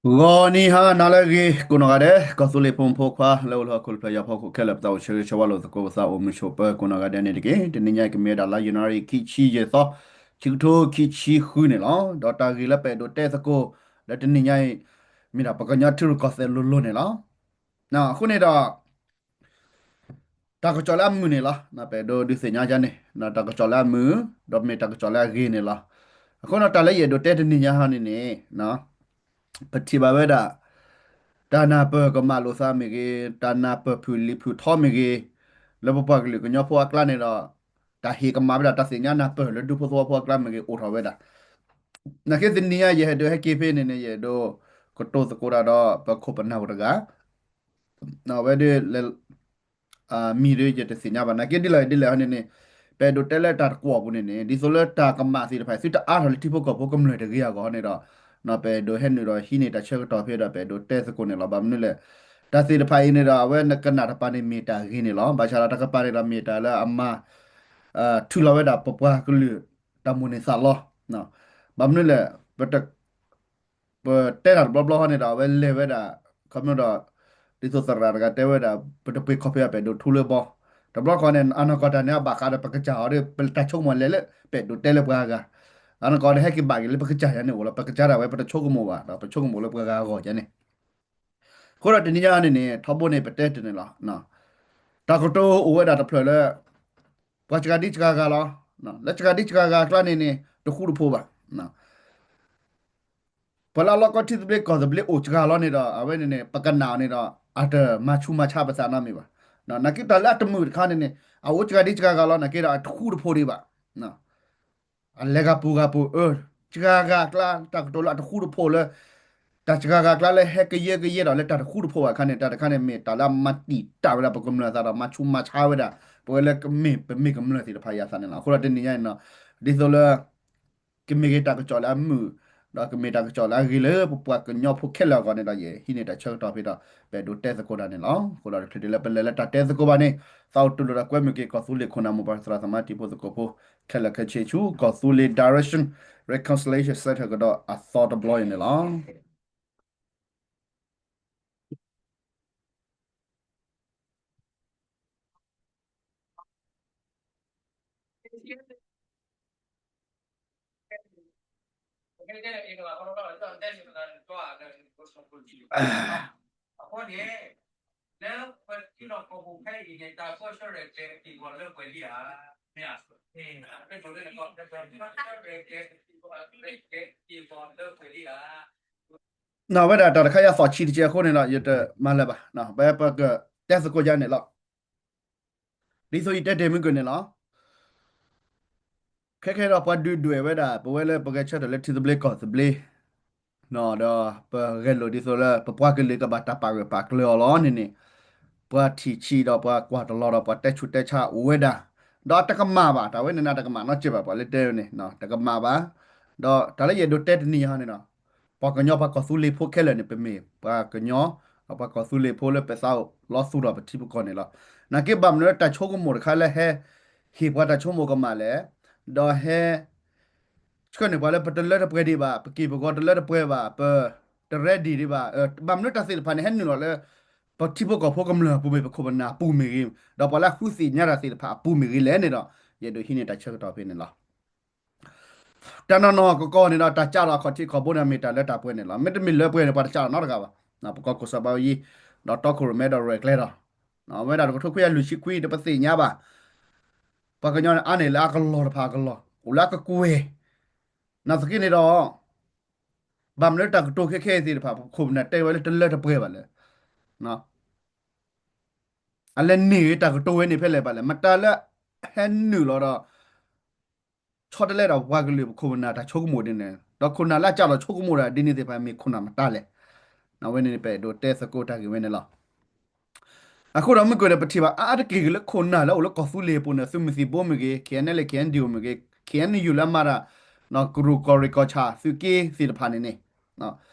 ဂီၤနံၤဟါနၤလၢအဂ့ၤ ကိးနီၢ်ဂၤဒဲး ကီၢ်သူလ့ၤဖိမုၣ်ဖိခွါ လၢအိၣ်လၢဟီၣ်ခိၣ်လၢဖျၢၣ်ယွၤဖီခိၣ်ခဲလၢာ် ပသးအိၣ်ဆၢဂ့ၤဆၢဝါလိာ်သကိးပသးအိၣ်မုာ်ဆိးပၢၤကိးနီၢ်ဂၤဒဲးန့ၣ်တက့ၢ်. တနံၤညါအံၤ ကမ့ၢ်ဝဲဒၣ်လါယနူၤအါရံၤ ခံဆံယဲၢ်သီ, ခံကထိခံဆံဃုန့ၣ်လီၤ. ဒီးတၢ်ဂ့ၢ်လၢပအဲၣ်ဒိးတဲသကိး လၢတနံၤညါအံၤ မ့ၢ်ဒၣ်ပှၤကညီထံရူၢ်ကီၢ်သဲးလိၤလိၤန့ၣ်လီၤ. အဃိန့ၣ်ဒီး တၢ်ကစီၣ်လၢအမုာ်န့ၣ်လီၤ. ပအဲၣ်ဒိးဒုးသ့ၣ်ညါဒ်န့ၣ် တၢ်ကစီၣ်လၢအမုာ် ဒီးမ့ၢ်တၢ်ကစီၣ်လၢအဂ့ၤန့ၣ်လီၤ. အဃိဒီးတၢ်လၢယအဲၣ်ဒိးတဲတနံၤညါဟီန့ၣ်န့ၣ် ပထံၣ်ဘၣ်ဝဲဒၣ် တၢ်နၢ်ပၢၢ်ကမၣ်လိာ်သးမ့ၢ်ဂ့ၤ, တၢ်နၢ်ပၢၢ်ဖုၣ်လံာ်ဖုၣ်ထီမ့ၢ်ဂ့ၤ, လၢပပှၤကလုာ်ကညီဖိအကျါန့ၣ်ဒီး တၢ်ဟ့ၣ်ကမၣ်ဝဲဒၣ်တၢ်သ့ၣ်ညါနၢ်ပၢၢ်လၢဒူဖိသဝီဖိအကျါမ့ၢ်ဂ့ၤ အိၣ်ထီၣ်ဝဲဒၣ်. နာ်က့တနံၤညါ ယအဲၣ်ဒိးဟဲက့ၤဖဲန့ၣ်န့ၣ် ယအဲၣ်ဒိးကတိၤသကိးတၢ်ဒီးပခိၣ်ပနၢ်အိၣ်တဂၤ အဝဲဒၣ်လဲၤ မံၤဒီးယတသ့ၣ်ညါဘၣ် နာ်က့ဒ်လဲၣ်ဒ်လဲၣ်ဟီန့ၣ်န့ၣ် ပအဲၣ်ဒိးတဲလၢတၢ်တကွီၢ်ပူၤန့ၣ်န့ၣ် ဒ်သိးလၢတၢ်ကမၣ်သ့ၣ်တဖၣ် သုတအါထီၣ်လၢထံဖိကီၢ်ဖိကမျၢၢ်တဂ့ၤအဂီၢ်န့ၣ်ဒီး ပအဲၣ်ဒိးဟဲနုာ်ဒီးဟံးန့ၢ်တၢ်ဆၢကတီၢ်ဖဲဒီး ပအဲၣ်ဒိးတဲသကိးန့ၣ်လီၤ. ဘၣ်မနုၤလဲၣ် တၢ်သ့ၣ်တဖၣ်အံၤန့ၣ်ဒီး အဝဲနကနၣ်တကပၤန့ၣ်မ့ၢ်တၢ်ဂ့ၤန့ၣ်လီၤ. ဘၣ်ဆၣ်ဒီးတကပၤန့ၣ်ဒီးမ့ၢ်တၢ်လၢအမၤ ထုးလီၤဝဲဒၣ်ပပှၤကလုာ်တၢ်မိၣ်န့ၢ်သးလီ. ဘၣ်မနုၤလဲၣ် ပတဲတၢ်တဘျီဘျီဟီန့ၣ်ဒီး အဝဲလဲၤဝဲဒၣ် ခီဖျိဒီး ဒ်သိးသရၣ်တဂၤတဲဝဲဒၣ် ပတပှ့ၤခီၣ်ဖံးအပှ့ၤဒိၣ်ထူလၢဘီ တဘျီဃီန့ၣ် အနီၢ်ကီၢ်တၢ်န့ၣ် အဘၣ်ဃးဒီးပကစၢ်အီၤဒီး ပတၢ်ဆိကမိၣ်လဲၤလၢ ပအဲၣ်ဒိးတဲလၢပှၤဂၤ အနီၢ်ကီၢ်န့ၣ် ဟဲက့ၤဘၣ်က့ၤလၢပကစၢ်ယၤန့ၣ်အိၣ်လီၤ. ပကစၢ်ဒၣ်ဝဲ ပတဆိကမိၣ်ဘၣ်ဒီး ပဆိကမိၣ်လၢပှၤဂၤအဂီၢ်ယၤန့ၣ် အဃိဒီးတနံၤညါန့ၣ်န့ၣ် ထီဘိန့ၣ် ပတဲတန့ၣ်လီၤ. တၢ်ကတိၤအိၣ်ဝဲဒၣ်တဖျၢၣ်လၢ ပှၤစှၤဒံစှၤဂၤလီၤ. လၢစှၤဒံစှၤဂၤအကျါန့ၣ်န့ၣ် တဃူတဖိးဘၣ်. ပှၤလၢအလီၢ်ကီထံသဘျ့ကီၢ်သဘျ့အိၣ်စှၤလီၤန့ၣ်ဒီး အဝဲန့ၣ်န့ၣ် ပကနၣ်အီၤန့ၣ်ဒီး အတမၤဆူးမၤဆါပသးနီတမံၤဘၣ်. နာ်က့တၢ်လၢအတမုာ်တခါန့ၣ်န့ၣ် အအိၣ်စှၤဒံစှၤဂၤလီၤ နာ်က့ဒီးအတဃူတဖိးဒံးဘၣ်. အလဲၤဂၤပူၤဂၤပူၤ အၢ စှၤဂၤအကျါ တၢ်ကတိၤလၢအတဃူတဖိးလၢ တၢ်စှၤဂၤအကျါလၢဟဲကယၢကယဲဒီးလၢတၢ်တဃူတဖိးဘၣ်အခါန့ၣ် တၢ်တခါန့ၣ်မ့ၢ်တၢ်လၢအမၤတံာ်တာ်ဝဲဒၣ်ပကမျၢၢ်အသးဒီး မၤဆူးမၤဆါဝဲဒၣ် ပဝဲလၢကမ့ၢ်ပမ့ၢ်ကမျၢၢ်သ့ၣ်တဖၣ်အံၤအသးန့ၣ်လီၤ. အဃိဒီးတနံၤညါအံၤန့ၣ် ဒ်သိးလၢ ကမ့ၢ်ဂ့ၤတၢ်ကစီၣ်လၢအမုာ် ဒီးကမ့ၢ်တၢ်ကစီၣ်လၢအဂ့ၤလၢပပှၤကညီဖိခဲလၢာ်အဂီၢ်န့ၣ်ဒီး ယဟံးန့ၢ်တၢ်ဆၢကတီၢ်ဖဲဒီး ပအဲၣ်ဒိးတဲသကိးတၢ်န့ၣ်လီၤ. အဃိဒီးတချုးဒံးလၢပလဲၤလၢတၢ်တဲသကိးဘၣ်န့ၣ် သးအိၣ်တူၢ်လိာ်ဒီးကွဲမုာ်က့ၤ ကီၢ်သူလ့ၤခိၣ်နၢ်မိၢ်ပၢ်သရၣ်သမါတံၤဖိသကိးဖိ ခဲလၢာ်ခဲဆ့ဆူ ကီၢ်သူလ့ၤ Direction Reconciliation Centre ကဒီးအသီတဘျီအံၤန့ၣ်လီၤ. ဝဲဒၣ်တၢ်တခါယသီၣ်ဆံးတကဲးအဃိန့ၣ်ဒီး ယတမၤလၢၤဘၣ်, ပပကတဲသကိးယါန့ၣ်လီၤ. ဒ်သိးယတဲတ့ၢ်မုၢ်ကၢၢ်န့ၣ်လီၤ. ခဲခဲဒီးပှၤဒုးဒွဲၣ်ဝဲဒၣ် ပဝဲလၢပဂဲၤဆၢထၢၣ်လၢထံသဘျ့ကီၢ်သဘျ့ ဒီးပဂဲၤလိာ်ဒ်သိးလၢ ပပှၤကလုာ်ကဘၣ်တၢ်ပာ်ဂၢၢ်ပာ်ကျၢၤအီၤလီၤန့ၣ်န့ၣ်, ပှၤထံၣ်ဆံးဒီးပှၤကွၢ်တလီၤဒီးပှၤတဲဆူးတဲဆါအိၣ်ဝဲဒၣ်, ဒီးတကမၣ်ဘၣ်, တၢ်ဝဲန့ၣ်န့ၣ် တကမၣ်နီတစဲးဘၣ်, ပှၤလၢတဲဝဲန့ၣ် တကမၣ်ဘၣ်. ဒီးတၢ်လၢယအဲၣ်ဒိးတဲတနံၤအံၤန့ၣ်ဒီး ပှၤကညီပှၤကီၢ်သူလ့ၤဖိခဲလၢာ်န့ၣ် ပမ့ၢ်ပှၤကညီ ဒီးပှၤကီၢ်သူလ့ၤဖိလၢပသးအိၣ်လီၤသူၣ်ထီၣ်ပထံပကီၢ်န့ၣ်လီၤ. နာ်က့ဘၣ်မနုၤလၢတၢ်ဆိကမိၣ်တခါလၢဟဲ ဟ့ၣ်ပှၤတၢ်ဆိကမိၣ်ကမၣ်လဲၣ်, ဒီးဟဲ ဆှၢန့ၢ်ပှၤလၢပတလၢတပှဲၤဒံးဘၣ်, ပက့ၢ်ပဂီၤတလၢတပှဲၤဘၣ်, ပတreadyဒံးဘၣ်, ဘၣ်မနုၤတၢ်သ့ၣ်တဖၣ်န့ၣ် ဟဲနုာ်လီၤလၢ ပထံဖိကီၢ်ဖိကမျၢၢ်အပူၤမ့ၢ် ပခိၣ်ပနၢ်အပူၤမ့ၢ်ဂ့ၤ, ဒီးပှၤလၢအဃုသ့ၣ်ညါတၢ်သ့ၣ်တဖၣ်အပူၤမ့ၢ်ဂ့ၤလဲၣ်န့ၣ်ဒီး ယအဲၣ်ဒိးဟံးန့ၢ်တၢ်ဆၢကတီၢ်ဖဲန့ၣ်လီၤ. တၢ်နီၢ်နီၢ်ကကီန့ၣ်ဒီး တၢ်ကးလီၤအခီၣ်ထံးခီၣ်ဘိန့ၣ် မ့ၢ်တၢ်လၢတၢ်ပှဲၤန့ၣ်လီၤ. မ့တမ့ၢ်လၢပှဲၤန့ၣ် ပှၤတကးလီၤနီတဂၤဘၣ်. ပကီၢ်ခိၣ်စီၤဘးအူကၠံ ဒီးတီခိၣ်ရိၣ်မဲဒီးရဲၣ်ကျဲၤဒီး အဝဲဒၣ်တကထိခွံကယၤလွံၢ်ဆံခွံ တပသ့ၣ်ညါဘၣ်. ပှၤကညီန့ၣ် အါန့ၢ်လၢအကလီၢ်တဖၣ်အကလီၢ်, အိၣ်လၢအကကွဲၢ်, နာ်သက့န့ၣ်ဒီး ဘၣ်မနုၤတၢ်ကတိၤခဲခဲအံၤသ့ၣ်တဖၣ် ပခိၣ်ပနၢ်တဲဝဲလၢတလၢတပှဲၤဘၣ်လဲၣ်. အလဲၤန့ၢ်ဂ့ၤတၢ်ကတိၤဝဲန့ၣ်ဖဲလဲၣ်ဘၣ်လဲၣ်, မတၤလၢ ဟဲနုာ်လီၤဒီး ဆီတလဲဒီးပှၤကလုာ်ပခိၣ်ပနၢ်တၢ်ဆိကမိၣ်ဒ်န့ၣ်, ဒီးခိၣ်နၢ်လၢအကးလီၤဆိကမိၣ်ဒီး ဒ်န့ၣ်သ့ၣ်တဖၣ်မ့ၢ်ခိၣ်နၢ်မတၤလဲၣ်. အဝဲန့ၣ်ပအဲၣ်ဒိးတဲသကိးတၢ်ဂ့ၢ်ဝဲန့ၣ်လီၤ. အဃိဒီးမုၢ်ကၢၢ်န့ၣ် ပထံၣ်ဘၣ်အါတက့ၢ်ဂ့ၤလၢခိၣ်နၢ်လၢအိၣ်လၢကီၢ်သူလ့ၤအပူၤန့ၣ် သုးမုၢ်သံၣ်ဘိမ့ၢ်ဂ့ၤ, K N L A K N D Oမ့ၢ်ဂ့ၤ, K N Uလၢအမၤတၢ် ကရူၢ်ကီၢ်ရ့ၣ်ကီၢ်ဆၣ်သုးက့သ့ၣ်တဖၣ်န့ၣ်န့ၣ်,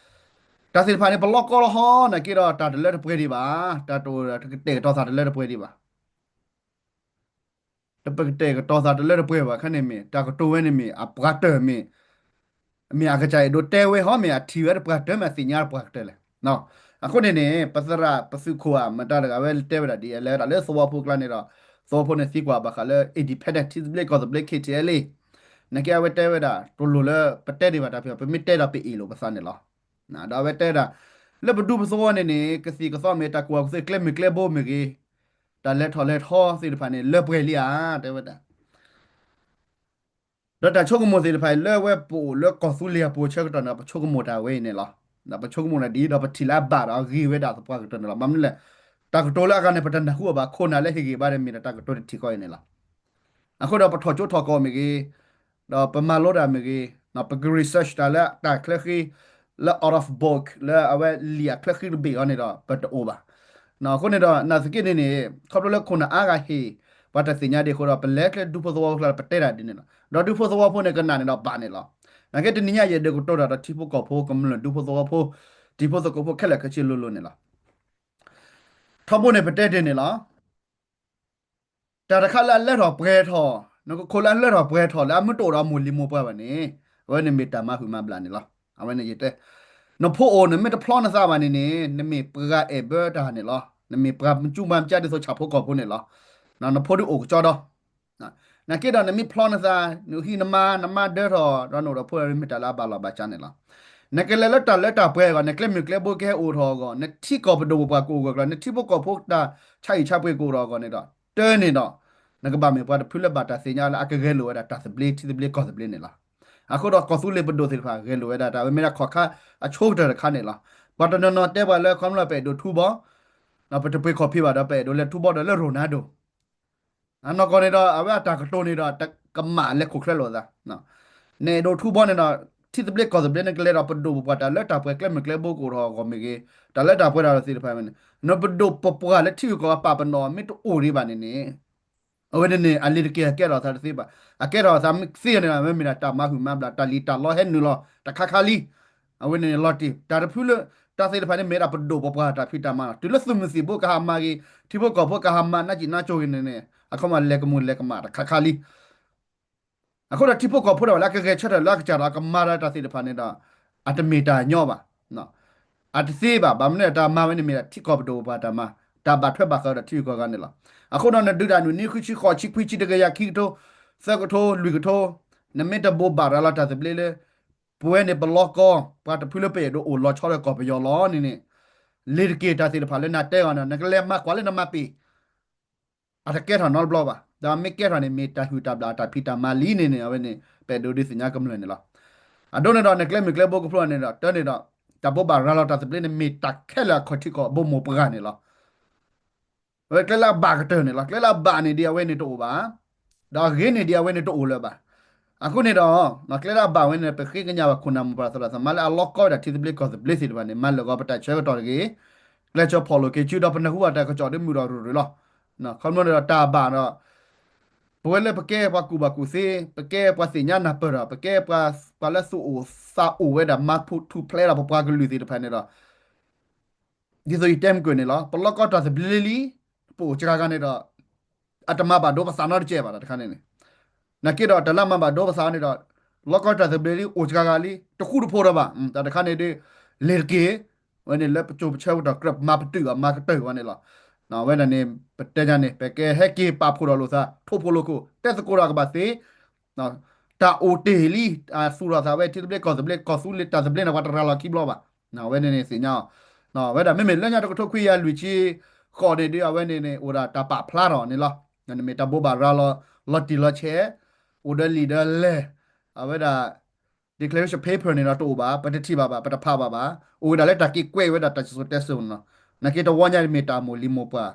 တၢ်သ့ၣ်တဖၣ်န့ၣ် ပလီၢ်ကီလီၤဟီ နာ်က့ဒီးတၢ်တလၢတပှဲၤဒံးဘၣ်, တၢ်တအိၣ်ဒီးတကတဲာ်ကတီၤသးတလၢတပှဲၤဒံးဘၣ်. တပကတဲာ်ကတီၤသးတလၢတပှဲၤဘၣ်ခါန့ၣ်မ့ၢ် တၢ်ကတိၤဝဲန့ၣ်မ့ၢ် အပှၤတၢၢ်မ့ၢ် မ့ၢ်အကစၢ်အဲၣ်ဒိးတဲဝဲဟီ မ့ၢ်အထံၣ်ဝဲတပှၢ်တၢၢ် မ့ၢ်အသ့ၣ်ညါတပှၢ်ကတၢၢ်လဲၣ်. အဃိန့ၣ်န့ၣ် ပသရၣ်ပသုးခိၣ်ဧါ မတၤတဂၤဝဲတဲဝဲဒၣ်ဒ်အလဲၤဝဲဒၣ်လၢသဝီဖိကျါန့ၣ်ဒီး သဝီဖိန့ၣ်သံကွၢ်ဘၣ်ဃးလၢ independent ထံသဘျ့ကီၢ်သဘျ့ K T L A န့ၣ်က့ အဝဲတဲဝဲဒၣ် တလိၣ်လၢပတဲဒံးဘၣ်တၢ်ဖံးအီၤ ပမ့ၢ်တဲဒီးပအ့ၣ်လိာ်ပသးန့ၣ်လီၤ. ဒီးအဝဲတဲဒၣ် လၢပဒူပသဝီန့ၣ်န့ၣ် ကသံၣ်ကသီမ့ၢ်တၢ်ကူၣ်ဘၣ်ကူၣ်သ့ ကျဲမုၢ်ကျဲဘိမ့ၢ်ဂ့ၤ တၢ်လဲၤထီၣ်လဲၤထီသ့ၣ်တဖၣ်န့ၣ် လၢပှဲၤလံဧါ တဲဝဲဒၣ် ဒီးတၢ်ဆိကမိၣ်သ့ၣ်တဖၣ်အံၤ လၢဝဲပအိၣ်လၢကီၢ်သူလ့ၤအပူၤဆၢကတီၢ်န့ၣ် ပဆိကမိၣ်တၢ်ဝဲအံၤန့ၣ်လီၤ. ဒီးပဆိကမိၣ်တၢ်ဒ်အံၤ ဒီးပထံၣ်လၢအဘၣ်ဒီးအဂ့ၤဝဲဒၣ်သပှၢ်ကတၢၢ်န့ၣ်လီၤ. ဘၣ်မနုၤလဲၣ်, တၢ်ကတိၤလၢအဂၤန့ၣ် ပတနၢ်ဟူအီၤဘၣ်, ခိၣ်နၢ်လၢဟ့ၣ်ဂ့ၤဘၣ်န့ၣ် မ့ၢ်ဒီးတၢ်ကတိၤတထံၣ်ဃီအံၤန့ၣ်လီၤ. အဃိဒီးပထီၣ်ကၠိထီၣ်ကီၢ်မ့ၢ်ဂ့ၤ, ဒီးပမၤလိတၢ်မ့ၢ်ဂ့ၤ, ပက research တၢ်လၢတၢ်ချၢဃံ, လၢ out of book လၢအဝဲလံာ်အချၢဃံတဘ့ၣ်အီၤန့ၣ်ဒီး ပတအိၣ်ဘၣ်. အဃိန့ၣ်ဒီး နာ်သက့န့ၣ်န့ၣ် ခီဖျိလၢခိၣ်နၢ်အါဂၤဟ့ၣ် ပှၤတသ့ၣ်ညါဒံးအဃိဒီး ပလဲၤကျဲဒူဖိသဝီဖိကျါ ပတဲတၢ်ဒ်န့ၣ်လီၤ. ဒီးဒူဖိသဝီဖိန့ၣ် ကနၣ်န့ၣ်ဒီးဘၣ်န့ၣ်လီၤ. နာ်သက့တနံၤညါယအဲၣ်ဒိးကတိၤတၢ်ဒီးထံဖိကီၢ်ဖိ ကမျၢၢ်ဒူဖိသဝီဖိ, တံၤဖိသကိးဖိခဲလၢာ်ခဲဆ့လိၤလိၤန့ၣ်လီၤ. ထီဘိန့ၣ်ပတဲတ့ၢ်န့ၣ်လီၤ. တၢ်တခါလၢအလၢထီၣ်ပှဲၤထီၣ်, နကခိၣ်လၢအလၢထီၣ်ပှဲၤထီၣ်လၢအမ့ၢ်တအိၣ်ဒီးမိၢ်လံၤမိၢ်ပှၢ်ဘၣ်န့ၣ်, အဝဲန့ၣ်မ့ၢ်တၢ်မၤဟုၣ်မၤဘျးန့ၣ်လီၤ. အဝဲန့ၣ်ယတဲ, နဖိအိၣ်နမ့ၢ်တဖျီနသးဘၣ်န့ၣ်န့ၣ် နမ့ၢ်ပှၤအဲၣ်ဘၢတၢ်န့ၣ်လီၤ. နမ့ၢ်ပှၤမၤစူၣ်မၤစၢ်ဒ်သိးဆၣ်ဖိကီၢ်ဖိန့ၣ်လီၤ. နဖိဒုးအိၣ်ကစီဒီး နာ်က့ဒီးနမ့ၢ်ဖျီနသး, နဟံးနမါ, နမါဒၢထီၣ်ဒီးနအိၣ်ဒီးဖိ မ့ၢ်တၢ်လၢအဘၣ်လီၤဘၣ်စးန့ၣ်လီၤ. နကလဲၤလၢတၢ်လၢတၢ်ပှဲၤအဂီၢ်, နကျဲမုၢ်ကျဲဘိကဟဲအိၣ်ထီၣ်အဂီၢ်, နထံကီၢ်ပဒိၣ်ပပှၢ်ကအိၣ်ဂၢၢ်ကျၢၤ, နထံဖိကီၢ်ဖိတၢ်ဆါဟံၣ်ဆါပှ့ၤကအိၣ်ထီၣ်အဂီၢ်န့ၣ်ဒီး တၢ်န့ၣ်ဒီး နကဘၣ်မ့ၢ်ပှၤတဖုလၢဘၣ်တၢ်သ့ၣ်ညါလၢအကဂဲၤလိာ်ဝဲဒၣ်တၢ်သဘျ့ထံသဘျ့ကီၢ်သဘျ့န့ၣ်လီၤ. အဃိဒီးကီၢ်သူလ့ၤပဒိၣ်သ့ၣ်တဖၣ် ဂဲၤလိာ်ဝဲဒၣ်တၢ်ဝဲမ့ၢ်ဒၣ်ခီၣ်ခါအဆိကတၢၢ်တခါန့ၣ်လီၤ. ပှၤတနီၤနီၤတဲပှၤလၢခီဖျိပအဲၣ်ဒိးထူဘီ, ပတပှ့ၤခီၣ်ဖံးဘၣ်ဒီး ပအဲၣ်ဒိးလဲၤထူဘီဒီးလၢရိၣ်နၤဒိၣ် အနီၢ်ကီၢ်န့ၣ်ဒီး အဝဲအတၢ်ကတိၤန့ၣ်ဒီး ကမၣ်လဲၤခိၣ်ချၢလိာ်သး, နအဲၣ်ဒိးထူဘီန့ၣ်ဒီး ထံသဘျ့ကီၢ်သဘျ့ နကလဲၤဒီးပဒိၣ်ပပှၢ်တၢ်လၢတၢ်ပှဲၤ ကျဲမုၢ်ကျဲဘိကအိၣ်ထီၣ်အဂီၢ်မ့ၢ်ဂ့ၤ, တၢ်လၢတၢ်ပှဲၤတၢ်သ့ၣ်တဖၣ်မ့ၢ်န့ၣ်, နပဒိၣ်ပပှၢ်လၢထံဂုၤကီၢ်ဂၤပာ်ပနီၣ်မ့ၢ်တအိၣ်ဒံးဘၣ်န့ၣ်န့ၣ် အဝဲန့ၣ်န့ၣ် အလံာ်တက့ၢ်အကဲထီၣ်သးတသ့ဘၣ်. အကဲထီၣ်သးသ့န့ၣ် အဝဲမ့ၢ်ဒၣ်တၢ်မၤဟုၣ်မၤဘျး တၢ်လံၣ်တၢ်လီဟဲနုာ်လီၤတခါခါလံ. အဝဲန့ၣ်လီၤတံၢ် တၢ်တဖုလၢ တၢ်သ့ၣ်တဖၣ်န့ၣ် မ့ၢ်ဒၣ်ပဒိၣ်ပပှၢ်တၢ်ဖံးတၢ်မၤလီၤ. တုၤလၢသုးမုၢ်သံၣ်ဘိကဟးမၤဂ့ၤ, ထံဖိကီၢ်ဖိကဟးမၤနးစံးနါကိၤဂ့ၤန့ၣ်န့ၣ် အခီပညီလဲၤကမူၣ်လဲၤကမၣ်တခါခါလံ. အဃိဒီးထံဖိကီၢ်ဖိတဖၣ်လၢအကဂဲၤဆၢထၢၣ်လၢအကစၢ်ဒီး အကမၤဒီးတၢ်သ့ၣ်တဖၣ်န့ၣ်ဒီး အတမ့ၢ်တၢ်ညီဘၣ်. အတသ့ဘၣ်. ဘၣ်မနုၤတၢ်မၤဝဲန့ၣ်မ့ၢ်ဒၣ်ထံကီၢ်ပဒိၣ်ပပှၢ်တၢ်မၤ, တၢ်ဘၣ်ထွဲဘၣ်ဃးဒီးထံဂုၤကီၢ်ဂၤန့ၣ်လီၤ. အဃိဒီးနဒုးတၢ်နုၢ်နံၤ ဃုဆံဃိးဆံ ခွံဆံ တကယၤ ခံကထိ သၢကထိ လွံၢ်ကထိ, နမ့ၢ်တဘိးဘၣ်ရၤလီၤတၢ်သဘျ့လၢ ပဝဲန့ၣ်ပလီၢ်ကီၢ် ပှၤတဖုလၢပအဲၣ်ဒိးအိၣ်လီၤဆီလၢကီၢ်ပယီၤလီၤန့ၣ်န့ၣ်, လ့ၤတက့ၢ်တၢ်သ့ၣ်တဖၣ်လၢနတဲအီၤန့ၣ် နကလဲၤမၤကွၢ်လၢနမၤပ့ၢ် အတကဲထီၣ်နီတဘျီဘၣ်. ဒီးမ့ၢ်ကဲထီၣ်န့ၣ် မ့ၢ်တၢ်ဟုၣ်တၢ်ဘျၣ်တၢ်ဖံးတၢ်မၤလံန့ၣ်န့ၣ် အဝဲန့ၣ် ပအဲၣ်ဒိးဒုးသ့ၣ်ညါကမျၢၢ်န့ၣ်လီၤ. အဒိန့ၣ်ဒီး နကျဲမုၢ်ကျဲဘိကဖျိန့ၣ်ဒီး တၢ်န့ၣ်ဒီး တၢ်ဘိးဘၣ်ရၤလီၤတၢ်သဘျ့န့ၣ် မ့ၢ်တၢ်ခဲလၢာ်အခီၣ်ထံးခီၣ်ဘိမိၢ်ပှၢ်န့ၣ်လီၤ. အဝဲကျဲလၢအဘၣ်ကတၢၢ်န့ၣ်လီၤ. ကျဲလၢအဘၣ်န့ၣ်ဒ်အဝဲန့ၣ်တအိၣ်ဘၣ်. ဒီးအဂ့ၤန့ၣ်ဒ်အဝဲန့ၣ်တအိၣ်လၢၤဘၣ်. အဃိန့ၣ်ဒီး ကျဲလၢအဘၣ်ဝဲန့ၣ် ပဃ့ကညးဘၣ်ခိၣ်နၢ်မိၢ်ပၢ်သရၣ်သမါလၢအလီၢ်ကီဝဲဒၣ်ထံသဘျ့ကီၢ်သဘျ့သ့ၣ်တဖၣ်န့ၣ် မၤလၢာ်ဂီၤပတၢ်ဆၢကတီၢ်တဂ့ၤ, ကျဲးစၢးဖီၣ်လိာ်က့ၤစုဒီး ပနၢ်ဟူဘၣ်တၢ်ကစီၣ်ဒ်မုၢ်ဒီးရူၤရူၤလီၤ. ခီဖျိန့ၣ်ဒီးတၢ်ဘၣ်ဒီး ပဝဲလၢပကဲပှၤကူၣ်ဘၣ်ကူၣ်သ့, ပကဲပှၤသ့ၣ်ညါနၢ်ပၢၢ်ဒီး ပကဲပှၤလၢသူၣ်အိၣ်သးအိၣ်ဝဲဒၣ် မၤထူၣ်ဖျဲးဒီးပပှၤကလုာ်သ့ၣ်တဖၣ်န့ၣ်ဒီး ဒ်သိးယတဲမုၢ်ကၢၢ်န့ၣ်လီၤ. ပလီၢ်ကီတၢ်သဘျ့လံ, ပအိၣ်စှၤဂၤန့ၣ်ဒီး အတမၤဘၣ်ဒိပသးနီတကဲးဘၣ် တၢ်တခါန့ၣ်န့ၣ်. နာ်က့ဒီးတၢ်လၢမၤဘၣ်ဒိပသးန့ၣ်ဒီး လီၢ်ကီတၢ်သဘျ့လံ အိၣ်စှၤဂၤလံ တဃူတဖိးဒီးဘၣ်. တၢ်တခါန့ၣ်ဒ် လ့ၤတက့ၢ် ဝဲန့ၣ်လၢပစိၤပဆၢကတီၢ်ကြၢးမၤပတုာ်အမၤကတၢၢ်ဝဲန့ၣ်လီၤ. ဝဲဒၣ်န့ၣ် ပတဲညါန့ၣ် ပကဟဲက့ၤပာ်ဖှိၣ်ထီၣ်လိာ်သး ထိၣ်ဖိလိာ်ခိၣ် တဲသကိးဒီးကဘၣ်သ့ တၢ်အိၣ်တ့ၢ်လံ အသူၣ်ထီၣ်သးဝဲ ထံသဘျ့ကီၢ်သဘျ့ ကီၢ်သူလ့ၤတၢ်သဘျ့န့ၣ် ပှၤတရၤလီၤခံဘျီဘၣ်. ဝဲန့ၣ်န့ၣ်သ့ၣ်ညါအီၤ. ဝဲဒၣ်မ့မ့ၢ်လၢညါတကထိခွံကယၤလွံၢ်ဆံဃိးန့ၣ်ဒီး အဝဲန့ၣ်န့ၣ် အိၣ်ဒၣ်တၢ်ပာ်ဖျါထီၣ်န့ၣ်လီၤ. မ့ၢ်တၢ်ဘိးဘၣ်ရၤလီၤ လီၤတံၢ်လီၤဆဲး အိၣ်ဒီးလံာ်ဒီးလဲၢ် အဝဲဒၣ် declaration paper န့ၣ်ဒီးတအိၣ်ဘၣ်, ပတထံၣ်ဘၣ်ဘၣ်, ပတဖးဘၣ်ဘၣ်. အိၣ်ဝဲဒၣ်လၢတၢ်က့ၤကွဲးဝဲဒၣ်တၢ်စံၣ်စိၤတဲစိၤန့ၣ်လီၤ. နာ်က့တဝီညါမ့ၢ်တၢ်မိၢ်လံၤမိၢ်ပှၢ်,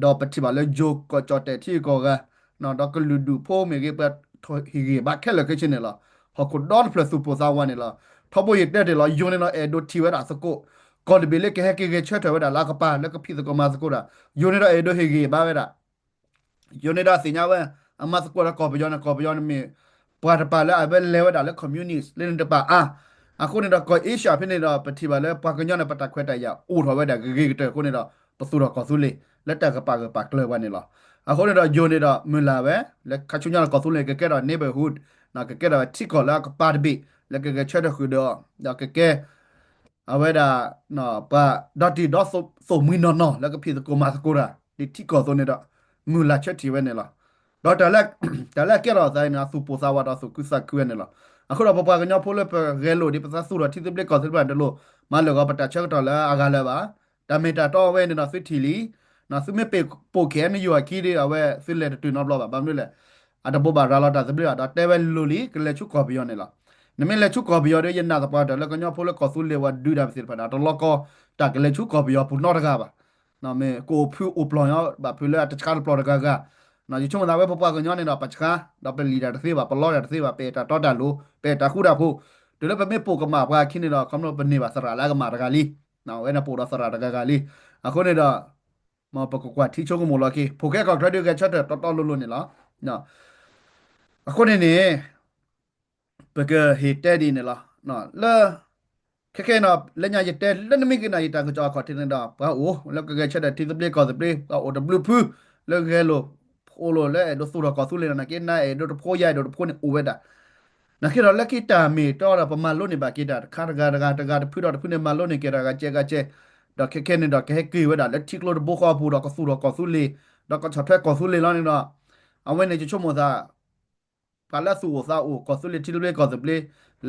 ဒီးပထံၣ်ဘၣ်လၢယိၤကီၢ်ကၠီၣ်တဲာ်ထံဂုၤကီၢ်ဂၤ, ဒီးကလုာ်ဒူၣ်ဖိမ့ၢ်ဂ့ၤ ပှၤထီၣ်ဟ့ၣ်ဂ့ၤဘၣ်ခဲလၢာ်ခဲဆ့န့ၣ်လီၤ. ဟီၣ်ခိၣ်ဒီတဖျၢၣ်သူၣ်ပိၢ်သးဝးန့ၣ်လီၤ. ထီဘိယတဲတ့ၢ်လီၤ ယိၤန့ၣ်ဒီးအဲၣ်ဒိးထံၣ်ဝဲဒၣ်သကိး ကီၢ်တဘ့ၣ်လၢကဟဲက့ၤဂဲၤဆၢထၢၣ်ဝဲဒၣ်လၢအကပၤလၢကဖံးသကိးမၤသကိးတၢ်, ယိၤန့ၣ်ဒီးအဲၣ်ဒိးဟ့ၣ်ဂ့ၤဘၣ်ဝဲဒၣ် ယိၤန့ၣ်ဒီးသ့ၣ်ညါဝဲ အမၤသကိးဒီးကီၢ်ပယီၤန့ၣ် ကီၢ်ပယီၤန့ၣ်မ့ၢ် ပှၤတပၤလၢအဝဲလဲၤဝဲဒၣ်လၢ communist လၢန့ၣ်တပၤအါ. အဃိန့ၣ်ဒီးကီၢ်အ့ရှၢၣ်ဖဲန့ၣ်ဒီး ပထံၣ်ဘၣ်လၢပှၤကညီန့ၣ် ပတၢ်ခွဲးတၢ်ယာ်အိၣ်ထီၣ်ဝဲဒၣ်ဂ့ၤဂ့ၤကတၢၢ်အဃိန့ၣ်ဒီး ပသူၣ်ထီၣ်ကီၢ်သူလ့ၤ လၢတၢ်ကပာ်ဂၢၢ်ပာ်ကျၢၤပှၤန့ၣ်လီၤ. အဃိန့ၣ်ဒီးယိၤန့ၣ်ဒီးမုၢ်လၢ်ဝဲ လၢခါဆူညါလၢကီၢ်သူလ့ၤကကဲထီၣ် neighborhood ကကဲထီၣ်ဝဲထံကီၢ်လၢအကပၤတဘ့ၣ် လၢကဂဲၤဆၢထၢၣ်ဃုာ်ဒီးအီၤ ဒီးကကဲ အဝဲဒၣ် ပှၤဒီတံၤဒီသိးမှံနီၢ်နီၢ် လၢကဖံးသကိးမၤသကိးတၢ် ဒ်ထံကီၢ်အသိးန့ၣ်ဒီး မုၢ်လၢ်ဆၢထံၣ်ဝဲန့ၣ်လီၤ. ဒီးတၢ်လၢအကဲထီၣ်အသးအံၤန့ၣ် အသူၣ်ပိၢ်သးဝးဒီးသူၣ်ခုသးခုဝဲန့ၣ်လီၤ. အဃိဒီးပပှၤကညီဖိလၢပဂဲၤလိာ်ဒ်ပသးသူၣ်ထီၣ်ထံသဘျ့ကီၢ်သဘျ့တလိၣ် မၤလၢာ်ဂီၤပတၢ်ဆၢကတီၢ်လၢအဂၤလၢၤဘၣ်. တၢ်မ့ၢ်တၢ်တီဝဲန့ၣ်ဒီးသုထံၣ်လံ သုမ့ၢ်ပိာ် KNU အခံဒီး အဝဲသုလဲၤတတုၤနီတဘျီဘၣ်. ဘၣ်မနုၤလဲၣ် အတဘိးဘၣ်ရၤလီၤတၢ်သဘျ့ဘၣ် ဒီးတဲဝဲလိၤလံ ကလဲၤဆူကီၢ်ပယီၤန့ၣ်လီၤ. နမ့ၢ်လဲၤဆူကီၢ်ပယီၤဒီး ယနာ်သပှၢ်တၢၢ်လၢကညီဖိလၢကီၢ်သူလ့ၤဝဲဒုးတၢ်ပသ့ၣ်တဖၣ်န့ၣ် အတလီၤကီတၢ်ကလဲၤဆူကီၢ်ပယီၤပူၤနီတဂၤဘၣ်. မ့ၢ်ကအိၣ်ဖုးအိၣ်ပျီၢ်ညီဘၣ်ဖုးလၢအတဆါတပျီၢ်တဂၤဂၤ ယဆိကမိၣ်သးဝဲပပှၤကညီန့ၣ်ဒီး ပဆါ ဒီးပလံၣ်တၢ်တသ့ဘၣ် ပလီတၢ်တသ့ဘၣ် ပအဲၣ်တၢ်တီတၢ်လိၤ ပအဲၣ်တၢ်ဃူတၢ်ဖိး တုၤလၢပမ့ၢ်ပိာ်ကမၣ်ပှၤအခံန့ၣ်ဒီး ခီဖျိပန့ၢ်ဘၣ်သရၣ်လၢအကမၣ်တဂၤလံ. အဝဲန့ၣ်ပိာ်ဒီးသရၣ်တဂၤဂၤလံ. အဃိန့ၣ်ဒီး မ်ပကကွၢ်ထံဆိကမိၣ်လီၤက့ၤ ဖိၣ်ဃဲကီၢ်ချၢဒုးဂဲၤဆၢထၢၣ်တီတီလိၤလိၤန့ၣ်လီၤ. အဃိန့ၣ်န့ၣ် ပကဟ့ၣ်တဲဒ်န့ၣ်လီၤ. လၢ ခဲခဲနီၤ လၢညါယတဲလၢနမ့ၢ်ကနၣ်ယတၢ်ကစီၣ်အခီၣ်ထံးန့ၣ်ဒီး ပှၤအိၣ်လၢကဂဲၤဆၢထၢၣ်ထံသဘျ့ကီၢ်သဘျ့ ပှၤအိၣ်တဘျုးဖု လၢဂဲၤလိာ်ဖိးလိာ်လၢအဲၣ်ဒိးသူၣ်ထီၣ်ကီၢ်သူလ့ၤဒီး နာ်က့နအဲၣ်ဒိးတဖိယအဲၣ်ဒိးတဖိန့ၣ်အိၣ်ဝဲဒၣ်. နာ်က့ဒီးလၢခံတၢ်မ့ၢ်တီဒီး ပမၤလိန့ၢ်ဘၣ်က့ၤတၢ်တခါတဂၤတဂၤတဂၤတဖုဒီးတဖုန့ၣ် မၤလိန့ၢ်က့ၤတၢ်ဂၤကဲဂၤကဲ ဒီးခဲခဲန့ၣ်ဒီး ကဟဲက့ၤဝဲဒၣ်လၢထံကျိတဘိဃီအပူၤဒီး ကသူၣ်ထီၣ်ကီၢ်သူလ့ၤ ဒီးကဆီၣ်ထွဲကီၢ်သူလ့ၤလီၤန့ၣ်ဒီး အဝဲန့ၣ်ယဆိကမိၣ်သး ပှၤလၢအသူၣ်အိၣ်သးအိၣ် ကီၢ်သူလ့ၤထံသဘျ့ကီၢ်သဘျ့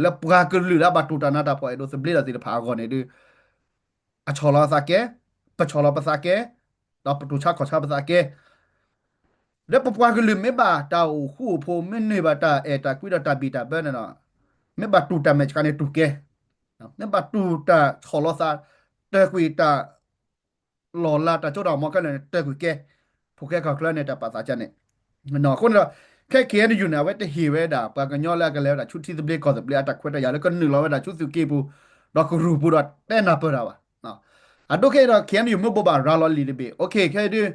လၢပှၤကလုာ်လၢအဘၣ်တူၢ်တၢ်နးတၢ်ဖှီၣ်အဲၣ်ဒိးသဘျ့ဒီးသ့ၣ်တဖၣ်အဂီၢ်န့ၣ်ဒီး အဆီၣ်လီၤအသးကဲ, ပဆီၣ်လီၤပသးကဲ, ဒီးပတူၢ်ဆါခီၣ်ဆါပသးကဲ, လၢပပှၤကလုာ်မ့ၢ်ဘၣ်တၢ်အိၣ်ဃူအိၣ်ဖိး မ့ၢ်န့ၢ်ဘၣ်တၢ်အဲၣ်တၢ်ကွံဒီးတၢ်ဘံၣ်တၢ်ဘၢန့ၣ်ဒီး မ့ၢ်ဘၣ်တူၢ်တၢ်မဲာ်ဆှးန့ၣ်တူၢ်ကဲ, မ့ၢ်ဘၣ်တူၢ်တၢ်ဆီၣ်လီၤသး တၢၢ်ကွံာ်တၢ် လီၢ်လၤတၢ်စိတၢ်ကမီၤခဲလၢာ်န့ၣ် တၢၢ်ကွံာ်ကဲ, ဖိၣ်ဃဲကီၢ်ချၢန့ၣ် တၢ်ပာ်သးကန့ၣ်, အဃိန့ၣ်ဒီး ခဲ KNU န့ၣ် အဝဲတဟ့ၣ်ဝဲဒၣ် ပှၤကညီလၢအကလဲၤဝဲဒၣ်ဆူထံသဘျ့ကီၢ်သဘျ့အတၢ်ခွဲးတၢ်ယာ်လၢကနုာ်လီၤဝဲဒၣ်ဆူသုးက့ပူၤ, ဒီးကရူၢ်ပူၤဒီးတဲနၢ်ပၢၢ်တၢ်ဘၣ်. အဒိခဲအံၤဒီး KNU မ့ၢ်ဘိးဘၣ်ရၤလီၤလံာ်တဘ့ၣ် အိၣ်ခ့ခဲအံၤဒုး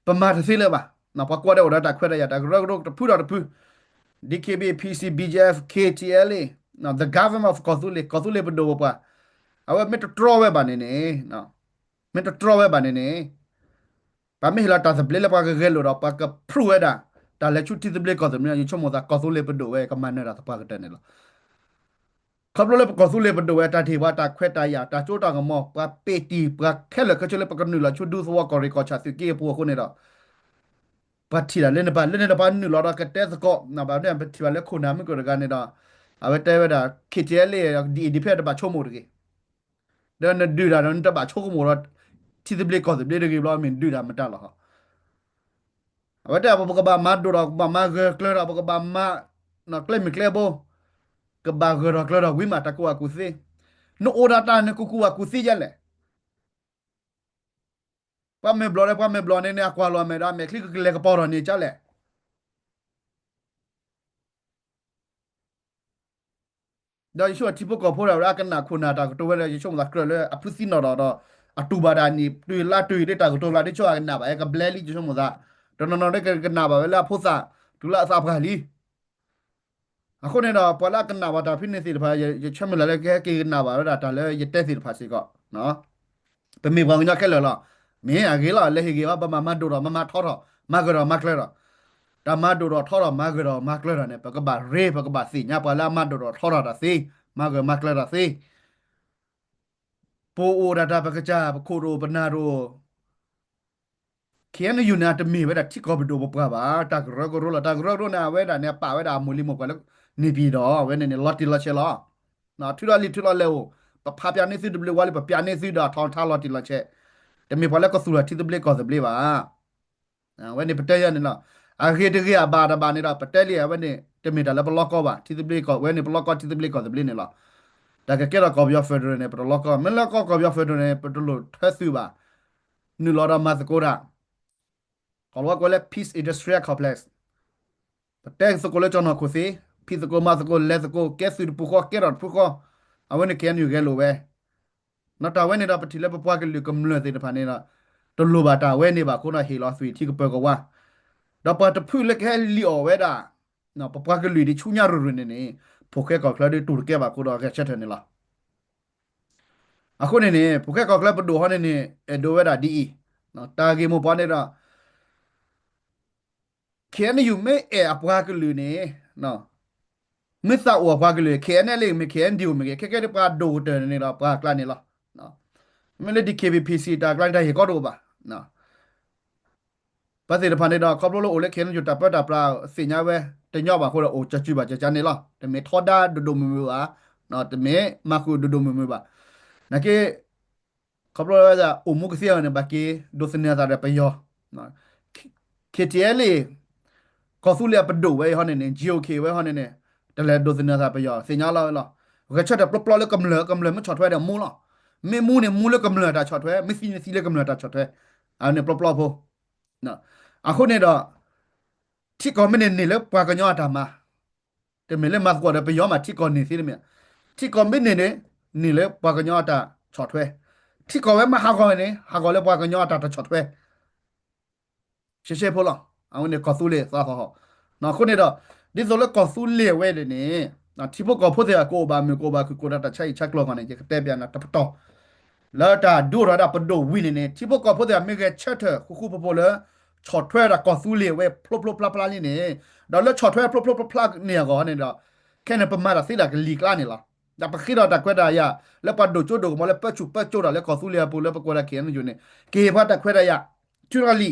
ပမၤတသ့လၢၤဘၣ်, ပှၤကွၢ်ဒဲးအိၣ်ဒီးတၢ်ခွဲးတၢ်ယာ် တၢ်ကရၢကရိတဖုဒီးတဖု, DKBA, PC, BGF, KTLA, the government of ကီၢ်သူလ့ၤ, ကီၢ်သူလ့ၤပဒိၣ်ပပှၢ်, အဝဲမ့ၢ်တတြီဝဲဘၣ်န့ၣ်န့ၣ် မ့ၢ်တတြီဝဲဘၣ်န့ၣ်န့ၣ် ပှၤမ့ၢ်ဟ့ၣ်လီၤတၢ်သဘျ့လၢပှၤကဂဲၤလိာ်ဒီး ပှၤက prove ဝဲဒၣ် တၢ်လဲၤဆူထံသဘျ့ကီၢ်သဘျ့န့ၣ် ယဆိကမိၣ်သး ကီၢ်သူလ့ၤပဒိၣ်ဝဲကမၤနၢၤတၢ်သပှၢ်ကတၢၢ်န့ၣ်လီၤ. ခီဖျိလၢပကီၢ်သူလ့ၤပဒိၣ်ဝဲ တၢ်တဟ့ၣ်ပှၤတၢ်ခွဲးတၢ်ယာ် တၢ်စိတၢ်ကမီၤ ပှၤပ့းတံၢ် ပှၤခဲလၢာ်ခဲဆ့လၢပကနုာ်လီၤဆူဒူသဝီကီၢ်ရ့ၣ်ကီၢ်ဆၣ်သုးက့အပူၤအဃိန့ၣ်ဒီး ပှၤထံၣ်တၢ်လၢန့ၣ် ပှၤလၢန့ၣ်ဒီးပှၤနုာ်လီၤဒီးကတဲသကိး ဘၣ်မနုၤပထံၣ်ဘၣ်လၢခိၣ်နၢ်မုၢ်ကၢၢ်တဂၤန့ၣ်ဒီး အဝဲတဲဝဲဒၣ် KTLA ဒ်အံၤဒ်ဖဲတဘၣ်ဆိကမိၣ်တဂ့ၤ ဒီးနဒုးတၢ်ဒီး နတဘၣ်ဆိကမိၣ်ဒီး ထံသဘျ့ကီၢ်သဘျ့တဂ့ၤဘျီ မ့ၢ်နဒုးတၢ်မတၤလီၤ. အဝဲတဲ ပကဘၣ်မၤဒိၣ်ဒီး ပကဘၣ်မၤဂၢၢ်ကျၢၤဒီး ပကဘၣ်မၤ ကျဲမုၢ်ကျဲဘိ ကဘၣ်ဂၢၢ်ဒီးကျၢၤဒီးဝံၤမး တၢ်ကူၣ်ဘၣ်ကူၣ်သ့, နအိၣ်ဒၣ်တၢ်န့ၣ် ကူၣ်ကူၣ်ဘၣ်ကူၣ်သ့ယဲလဲၣ် ပှၤမဲာ်ဘျီၣ်ဒီး ပှၤမဲာ်ဘျီၣ်န့ၣ်န့ၣ် အကွၢ်လီၤအမဲာ်ဒီး အမဲာ်ချံကကလဲၤကပီၤထီၣ်န့ၣ်ကလဲၣ်. ဒီးယဆိကမိၣ်ထံဖိကီၢ်ဖိဒၣ်ဝဲဒၣ် အကနၣ်ခိၣ်နၢ်တၢ်ကတိၤဝဲဒီး ယဆိကမိၣ်သးကြၢးလၢအဖုသံနီၣ်ဒီး အတူၢ်ဘၣ်တၢ်နံၣ်တုၤလါတုၤဒ်တၢ်ကတိၤလၢဒ်ဆိအကနၣ်ဘၣ် ကဘျဲလံ ယဆိကမိၣ်သး, တနီၤနီၤဒ်ကကနၣ်ဘၣ်ဝဲလၢအဖိသၣ် တုၤလၢအသးပှၢ်လံ အဃိန့ၣ်ဒီး ပှၤလၢအကနၣ်ဘၣ်တၢ်ဖဲန့ၣ်သ့ၣ်တဖၣ် ယဆၢမုၢ်လၢ်လၢကဟဲက့ၤကနၣ်ဘၣ်ဝဲဒၣ်တၢ်လၢယတဲသ့ၣ်တဖၣ်စ့ၢ်ကီး, ပမ့ၢ်ပှၤကညီခဲလၢာ်လီၤ. မ့ၢ်အဂ့ၤလီၤ လဲၤဟ့ၣ်ဂ့ၤဘၣ် ပမၤမၤဒိၣ်ထီၣ် မၤမၤထီထီၣ် မၤဂၢၢ်ထီၣ်မၤကျၢၤထီၣ်, တၢ်မၤဒိၣ်ထီၣ်ထီထီၣ် မၤဂၢၢ်ထီၣ်မၤကျၢၤထီၣ်န့ၣ် ပကဘၣ်ရ့ ပကဘၣ်သ့ၣ်ညါပှၤလၢအမၤဒိၣ်ထီၣ်ထီထီၣ်တၢ်သ့, မၤဂၢၢ်မၤကျၢၤတၢ်သ့ ပအိၣ်ဒၣ်တၢ်ပကစၢ် ပခိၣ်တအိၣ်ပနၢ်တအိၣ် KNU န့ၣ် အတမ့ၢ်ဝဲဒၣ်ထံကီၢ်ပဒိၣ်ပပှၢ်ဘၣ်, တၢ်ကရၢကရိလီၤ. တၢ်ကရၢကရိန့ၣ် အဝဲဒၣ်န့ၣ် အပာ်ဝဲဒၣ်အမိၢ်လံၤမိၢ်ပှၢ်လၢ နေပြည်တော် အဝဲန့ၣ်န့ၣ် လီၤတံၢ်လီၤဆဲးလီၤ. ထုးထီၣ်လံာ်ထုးထီၣ်လဲၢ်အိၣ်, ပဖးပၠးန့ၢ်သုတဘျုးဝါလံ ပပၠးန့ၢ်သုဒီးထီထါလီၤတံၢ်လီၤဆဲး, တမ့ၢ်ပှၤလၢကသူၣ်ထီၣ်ထံသဘျ့ကီၢ်သဘျ့ဘၣ်. အဝဲန့ၣ်ပတဲယဲန့ၣ်လီၤ. အဂ့ၤတဂ့ၤအဘၣ်တဘၣ်န့ၣ်ဒီး ပတဲလံ အဝဲန့ၣ် တမ့ၢ်တၢ်လၢပလီၢ်ကီဘၣ်, ထံသဘျ့ကီၢ် အဝဲန့ၣ်ပလီၢ်ကီထံသဘျ့ကီၢ်သဘျ့န့ၣ်လီၤ. တၢ်ကကဲထီၣ်ကီၢ်ပယီၤ federal န့ၣ် ပတလီၢ်ကီ, မ့ၢ်လၢကီၢ်ပယီၤ federal န့ၣ် ပတလိၣ်ထၢသုးဘၣ်, နုာ်လီၤဒီးမၤသကိးတၢ် ကီၢ်လီၤဝဲကိးလၢ Peace Industrial Complex, ပတဲသကိးလၢကၠီၣ်နီၢ်ခိၣ်သ့, ဖံးသကိးမၤသကိး လဲၤသကိး ကဲသုးတပူၤဃီ ကဲထီၣ်တပူၤဃီ, အဝဲန့ၣ် KNU ဂဲၤလိာ်ဝဲ. နီၢ်တၢ်ဝဲန့ၣ်ဒီး ပထံၣ်လၢပပှၤကလုာ်ကမျၢၢ်သ့ၣ်တဖၣ်န့ၣ်ဒီး တလိၣ်ဘၣ်တၢ်ဝဲန့ၣ်ဘၣ်အဃိဒီး ဟ့ၣ်လီၤသွံၣ်ထံကပၢၤကဝါ, ဒီးပှၤတဖုလၢကဟဲလံၣ်အီၣ်ဝဲဒၣ် ပပှၤကလုာ်ဒ်ဆူညါရုၢ်ရုၢ်န့ၣ်န့ၣ် ဖိၣ်ဃဲကီၢ်ချၢဒ်တူၢ်တကဲဘၣ်အဃိဒီး ဂဲၤဆၢထၢၣ်န့ၣ်လီၤ. အဃိန့ၣ်န့ၣ် ဖိၣ်ဃဲကီၢ်ချၢပဒိၣ်ဟီန့ၣ်န့ၣ် အဲၣ်ဒိးဝဲဒၣ်ဒ်အံၤ, တၢ်ဂ့ၢ်မိၢ်ပှၢ်န့ၣ်ဒီး KNU မ့ၢ်အဲၣ်အပှၤကလုာ်န့ၣ် မ့ၢ်သးအိၣ်အပှၤကလုာ် ခဲအံၤန့ၣ်လံ မ့ၢ် ခဲအံၤန့ၣ် မ့ၢ်ဂ့ၤ ခဲကဲဒ်ပှၤဒိၣ်ကတၢၢ်န့ၣ်ဒီး ပှၤကျါန့ၣ်လီၤ. မ့မ့ၢ်လၢ DKBA PC တၢ်ကျါန့ၣ် တၢ်ဟ့ၣ်ကီတအိၣ်ဘၣ်. ပှၤသ့ၣ်တဖၣ်န့ၣ်ဒီး ခီဖျိလၢအိၣ်လၢ ခဲအံၤန့ၣ် တၢ်ပၢတၢ်ပြးသ့ၣ်ညါဝဲ တညီဘၣ်အဃိဒီး အိၣ်ကၠီကၠူဘၣ်ကၠီကၠါန့ၣ်လီၤ. တမ့ၢ်ထီဒါဒိၣ်ဒိၣ်မုၢ်မုၢ်ဘၣ်, တမ့ၢ်မၤဃုာ်ဒိၣ်ဒိၣ်မုၢ်မုၢ်ဘၣ်. နာ်က့ ခီဖျိလၢအိၣ်မူကသ့အီၤန့ၣ် ဘၣ်က့ၤဒိးသန့ၤအသးဒီးပယီၤ KTLA ကီၢ်သူလ့ၤအပဒိၣ်ဝဲအံၤဟီန့ၣ်န့ၣ် GOK ဝဲဟီန့ၣ်န့ၣ် တလဲၤဒိးသန့ၤအသးပယီၤ သ့ၣ်ညါလီၤဝဲလီၤ. ဂဲၤဆၢထၢၣ်ပျီပျီလၢကမျၢၢ် ကမျၢၢ်မ့ၢ်ဆီၣ်ထွဲဒီးမူလီၤ. မ့ၢ်မူန့ၣ် မူလၢကမျၢၢ်တၢ်ဆီၣ်ထွဲ, မ့ၢ်သံန့ၣ်သံလၢကမျၢၢ်တၢ်ဆီၣ်ထွဲ, အဝဲန့ၣ်ပျီပျီဖိ. အဃိန့ၣ်ဒီး ထံကီၢ်မ့ၢ်န့ၢ်န့ၢ်လၢပှၤကညီအတၢ်မၤ, တမ့ၢ်လၢမၤသကိးဒီးပယီၤမး ထံကီၢ်န့ၢ်သ့တမ့ၢ်, ထံကီၢ်မ့ၢ်န့ၢ်န့ၣ် န့ၢ်လၢပှၤကညီအတၢ်ဆီၣ်ထွဲ, ထံကီၢ်ဝဲမ့ၢ်ဟးဂီၤန့ၣ် ဟးဂီၤလၢပှၤကညီအတၢ်တဆီၣ်ထွဲ ရှဲရှဲဖိလီၤ. အဝဲန့ၣ်ကီၢ်သူလ့ၤသးဟီၣ်ဟီၣ်. အဃိန့ၣ်ဒီး ဒ်သိးလၢကီၢ်သူလ့ၤဝဲန့ၣ်န့ၣ် ထံဖိကီၢ်ဖိသ့ၣ်အကအိၣ်ဘၣ်မုာ် ကအိၣ်ဘၣ်ခုၣ် ကအိၣ်ဒီးတၢ်ဆါဟံၣ်ဆါကျိၤအဂီၢ်န့ၣ် ယကတဲပျးနၤတပတီၢ် လၢတၢ်ဒုးအိၣ်ထီၣ်ဝဲဒၣ်ပဒိၣ်ဝံၤန့ၣ်န့ၣ် ထံဖိကီၢ်ဖိသ့ၣ်မ့ၢ်ဂဲၤဆၢထၢၣ်ဃူဃူဖိးဖိးလၢ ဆီၣ်ထွဲဝဲဒၣ်ကီၢ်သူလ့ၤဝဲဖျိဖျိဖျါဖျါလံန့ၣ်, ဒီးလၢဆီၣ်ထွဲဖျိဖျိဖျါဖျါန့ၣ်အဂီၢ်န့ၣ်ဒီး ခဲန့ၣ်ပမၤတၢ်သ့ဒၣ်ကလံၤကျါန့ၣ်လီၤ. ဒီးပဃ့ဒီးတၢ်ခွဲးတၢ်ယာ် လၢပှၤဒိၣ်ကၠိဒိၣ်ကမီၤလၢပၢဆူၣ်ပၢစိးတၢ်လၢကီၢ်သူလ့ၤအပူၤလၢပကွၢ်ဒၣ် KNU န့ၣ် ကဟ့ၣ်ပှၤတၢ်ခွဲးတၢ်ယာ် ထုးထီၣ်လံ,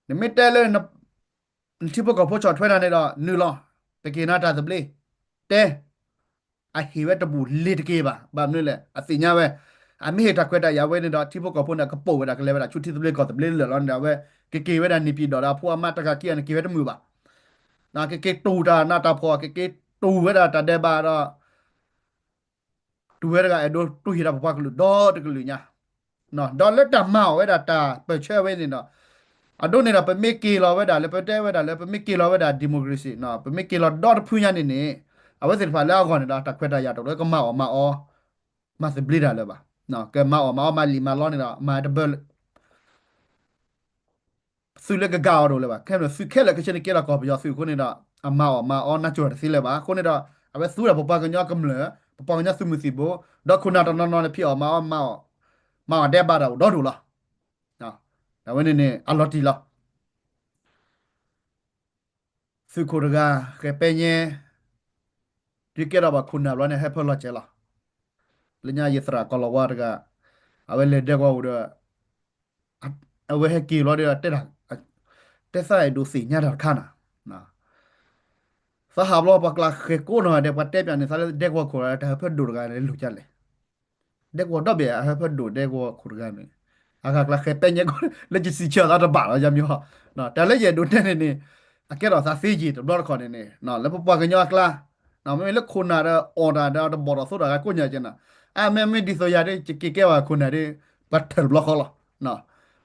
နမ့ၢ်တဲလၢ နထံဖိကီၢ်ဖိဆီၣ်ထွဲနၤန့ၣ်ဒီး နုာ်လီၤ, ပကဟ့ၣ်နၤတၢ်သဘျ့, တဲ, အဟ့ၣ်ဝဲတဘူၣ်လ့ၤတက့ၢ်ဘၣ်, ဘၣ်မနုၤလဲၣ် အသ့ၣ်ညါဝဲ, အမ့ၢ်ဟ့ၣ်တၢ်ခွဲးတၢ်ယာ်ဝဲန့ၣ်ဒီး ထံဖိကီၢ်ဖိန့ၣ် ကပိာ်ဝဲဒၣ်ကလဲၤဝဲဒၣ်ဆူထံသဘျ့ကီၢ်သဘျ့လၢာ်လီၤန့ၣ်ဒီး အဝဲ ကက့ၤဝဲဒၣ်န့ၣ်ပံၤဒီး အဖိအမါတဂၤခံဂၤန့ၣ် က့ၤဝဲတမုာ်ဘၣ် ကက့ၤတူၢ်တၢ်နးတၢ်ဖှီၣ် ကက့ၤတူၢ်ဝဲဒၣ်တၢ်ဒဲးဘးဒီး တူၢ်ဝဲတဂၤအဲၣ်ဒိးတူၢ်ဟံးဒီးပပှၤကလုာ်ဒီတကလုာ်ညါ, ဒီးလၢတၢ်မၤအီၣ်ဝဲဒၣ်တၢ်ပၢၢ်ဆၢဝဲန့ၣ်ဒီး အဒိန့ၣ်ဒီး ပမ့ၢ်က့ၤလီၤဝဲဒၣ်လၢ ပတဲဝဲဒၣ်လၢ ပမ့ၢ်က့ၤလီၤဝဲဒၣ် democracy ပမ့ၢ်က့ၤလီၤဒီတဖုညါန့ၣ်န့ၣ် အဝဲသ့ၣ်တဖၣ်လၢအဂီၢ်န့ၣ်ဒီး တၢ်ခွဲးတၢ်ယာ်တအိၣ်လၢကမၤအီၣ်မၤအီ မၤသဘျ့တၢ်လၢၤဘၣ်, ကမၤအီၣ်မၤအီ မၤလံာ်မၤလီန့ၣ်ဒီး မၤတဘၢလၢ သုးလၢကကးအီၤတအိၣ်လၢၤဘၣ်, ခဲန့ၣ်သုးခဲလၢာ်ခဲဆ့န့ၣ်ကဲထီၣ်ကီၢ်ပယီၤသုးအဃိန့ၣ်ဒီး အမၤအီၣ်မၤအီနးကၠိၤတသ့လၢၤဘၣ်. အဃိန့ၣ်ဒီး အဝဲသူဝဲဒၣ်ပပှၤကညီကမျၢၢ် ပပှၤကညီသုးမုၢ်သံၣ်ဘိ ဒီးခိၣ်နၢ်တနီၤနီၤန့ၣ် ဖံးအီၣ်မၤအီ မၤအီၣ်ဒဲးဘးတၢ်အိၣ်ဒီဒိၣ်လီၤ. အဝဲန့ၣ်န့ၣ် အလီၤတံၢ်လီၤ. သုးခိၣ်တဂၤ ဃဲၤပဲညဲ ဒုးကဲထီၣ်ဘၣ်ခိၣ်နၢ်ဘျီန့ၣ် ဟၢဖၢလီၤစဲၤလီၤ. လၢညါယသရၣ်ကီၤလီၤဝါတဂၤ အဝဲလဲၤဒဲကဝီၤပူၤဒီး အဝဲဟဲက့ၤဘျီဒီး တဲတၢ် တဲသးအဲၣ်ဒိးသ့ၣ်ညါတၢ်တခါနၤ, သးဟးဘျီပှၤကျါဃဲၤကိးနီၤဒဲး ပှၤတဲပၠးန့ၣ် သးလၢဒဲကဝီၤခိၣ် တၢ်ဟၢဖၢဒိၣ်တဂၤန့ၣ် လိၣ်ကလဲၣ် ဒဲကဝီၤဒီဘ့ၣ် အဟၢဖၢဒိၣ်ဒဲကဝီၤခိၣ်တဂၤန့ၣ် အဂၤကျါဃဲၤပဲညဲကီး လၢယစံးဆၢသးတဘၣ်လီၤ ယမ့ၢ်ဟီ တၢ်လၢယအဲၣ်ဒိးတဲန့ၣ်န့ၣ် အကဲထီၣ်သးသ့က့ၤတဘျီတခီၣ်န့ၣ်န့ၣ် လၢပပှၤကညီအကျါ မ့မ့ၢ်လၢခိၣ်နၢ်ဒီးအီၣ်တၢ်ဒီးတဘီၣ်ထီၣ်သိးတၢ်ဂၤကိးညါကဲနၤ အမ့မ့ၢ်ဒ်သိးယၤဒ် ယက့ၤကဲဘၣ်ခိၣ်နၢ်ဒ် ပှၤထၢၣ်တဘျီဃီလီၤ.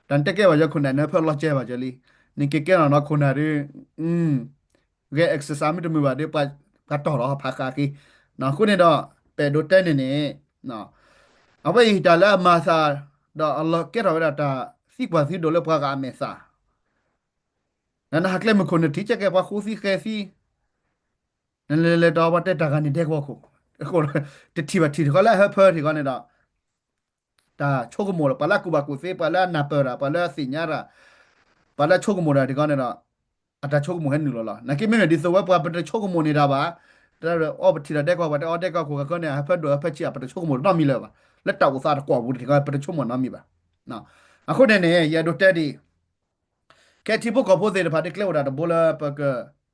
တၢ်နတဲကဲဘၣ်ယခိၣ်နၢ်န့ၣ် ဖၢလီၤစဲၤဘၣ်ကလံ နက့ၤကဲနီၤနီၤခိၣ်နၢ်ဒ် ဂဲၤ exercise မ့ၢ်တမုာ်ဘၣ်ဒီး ပှၤတီၢ်လီၤဖးဃာ်က့ၤ. အဃိန့ၣ်ဒီး ပအဲၣ်ဒိးတဲန့ၣ်န့ၣ် အဝဲအံၤတၢ်လၢအမၤသး ဒီးအလီၤကဲထီၣ်ဝဲဒၣ်တၢ်သံကွၢ်သံဒိးလၢပှၤဂၤအမဲာ်သၣ် နနဟးကျဲမုၢ်ခိၣ်နထံၣ်ကဲကဲပှၤဃိသံဃဲသံ နလဲၤလဲၤတီၤပှၤတဲတၢ်ဂၤန့ၣ်ဒဲကဝီၤခိၣ် တထံၣ်ဘၣ်ထံၣ်ထီၣ်ကီးလၢအဟၢဖၢထံၣ်ကီးန့ၣ်ဒီး တၢ်ဆိကမိၣ်လီၤ ပှၤလၢအကူၣ်ဘၣ်ကူၣ်သ့ ပှၤလၢအနၢ်ပၢၢ်တၢ် ပှၤလၢအသ့ၣ်ညါတၢ် ပှၤလၢအဆိကမိၣ်တၢ်ထံၣ်ကီးန့ၣ်ဒီး အတၢ်ဆိကမိၣ်ဟဲနုာ်လီၤလီၤ. နာ်က့မ့မ့ၢ်ဒ်သိးဝဲပှၤပတဆိကမိၣ်န့ၢ်တၢ်ဘၣ် တၢ်အီပထံၣ်ဒီးဒဲကဝီၤ ပှၤတဲအီဒဲကဝီၤခိၣ်ကီးန့ၣ် အဟၢဖၢဒိၣ်ဟၢဖၢဆံး ပတဆိကမိၣ်နီတမံၤလၢၤဘၣ် လၢတၢ်အိၣ်သးတကွီၢ်ပူၤထံၣ်ကီး ပတဆိကမိၣ်နီတမံၤဘၣ်. အဃိန့ၣ်န့ၣ် ယအဲၣ်ဒိးတဲဒ် ခဲထံဖိကီၢ်ဖိသ့ၣ်တဖၣ်ဒ်ကျဲအိၣ်ဒၣ်တဘိလၢ ပက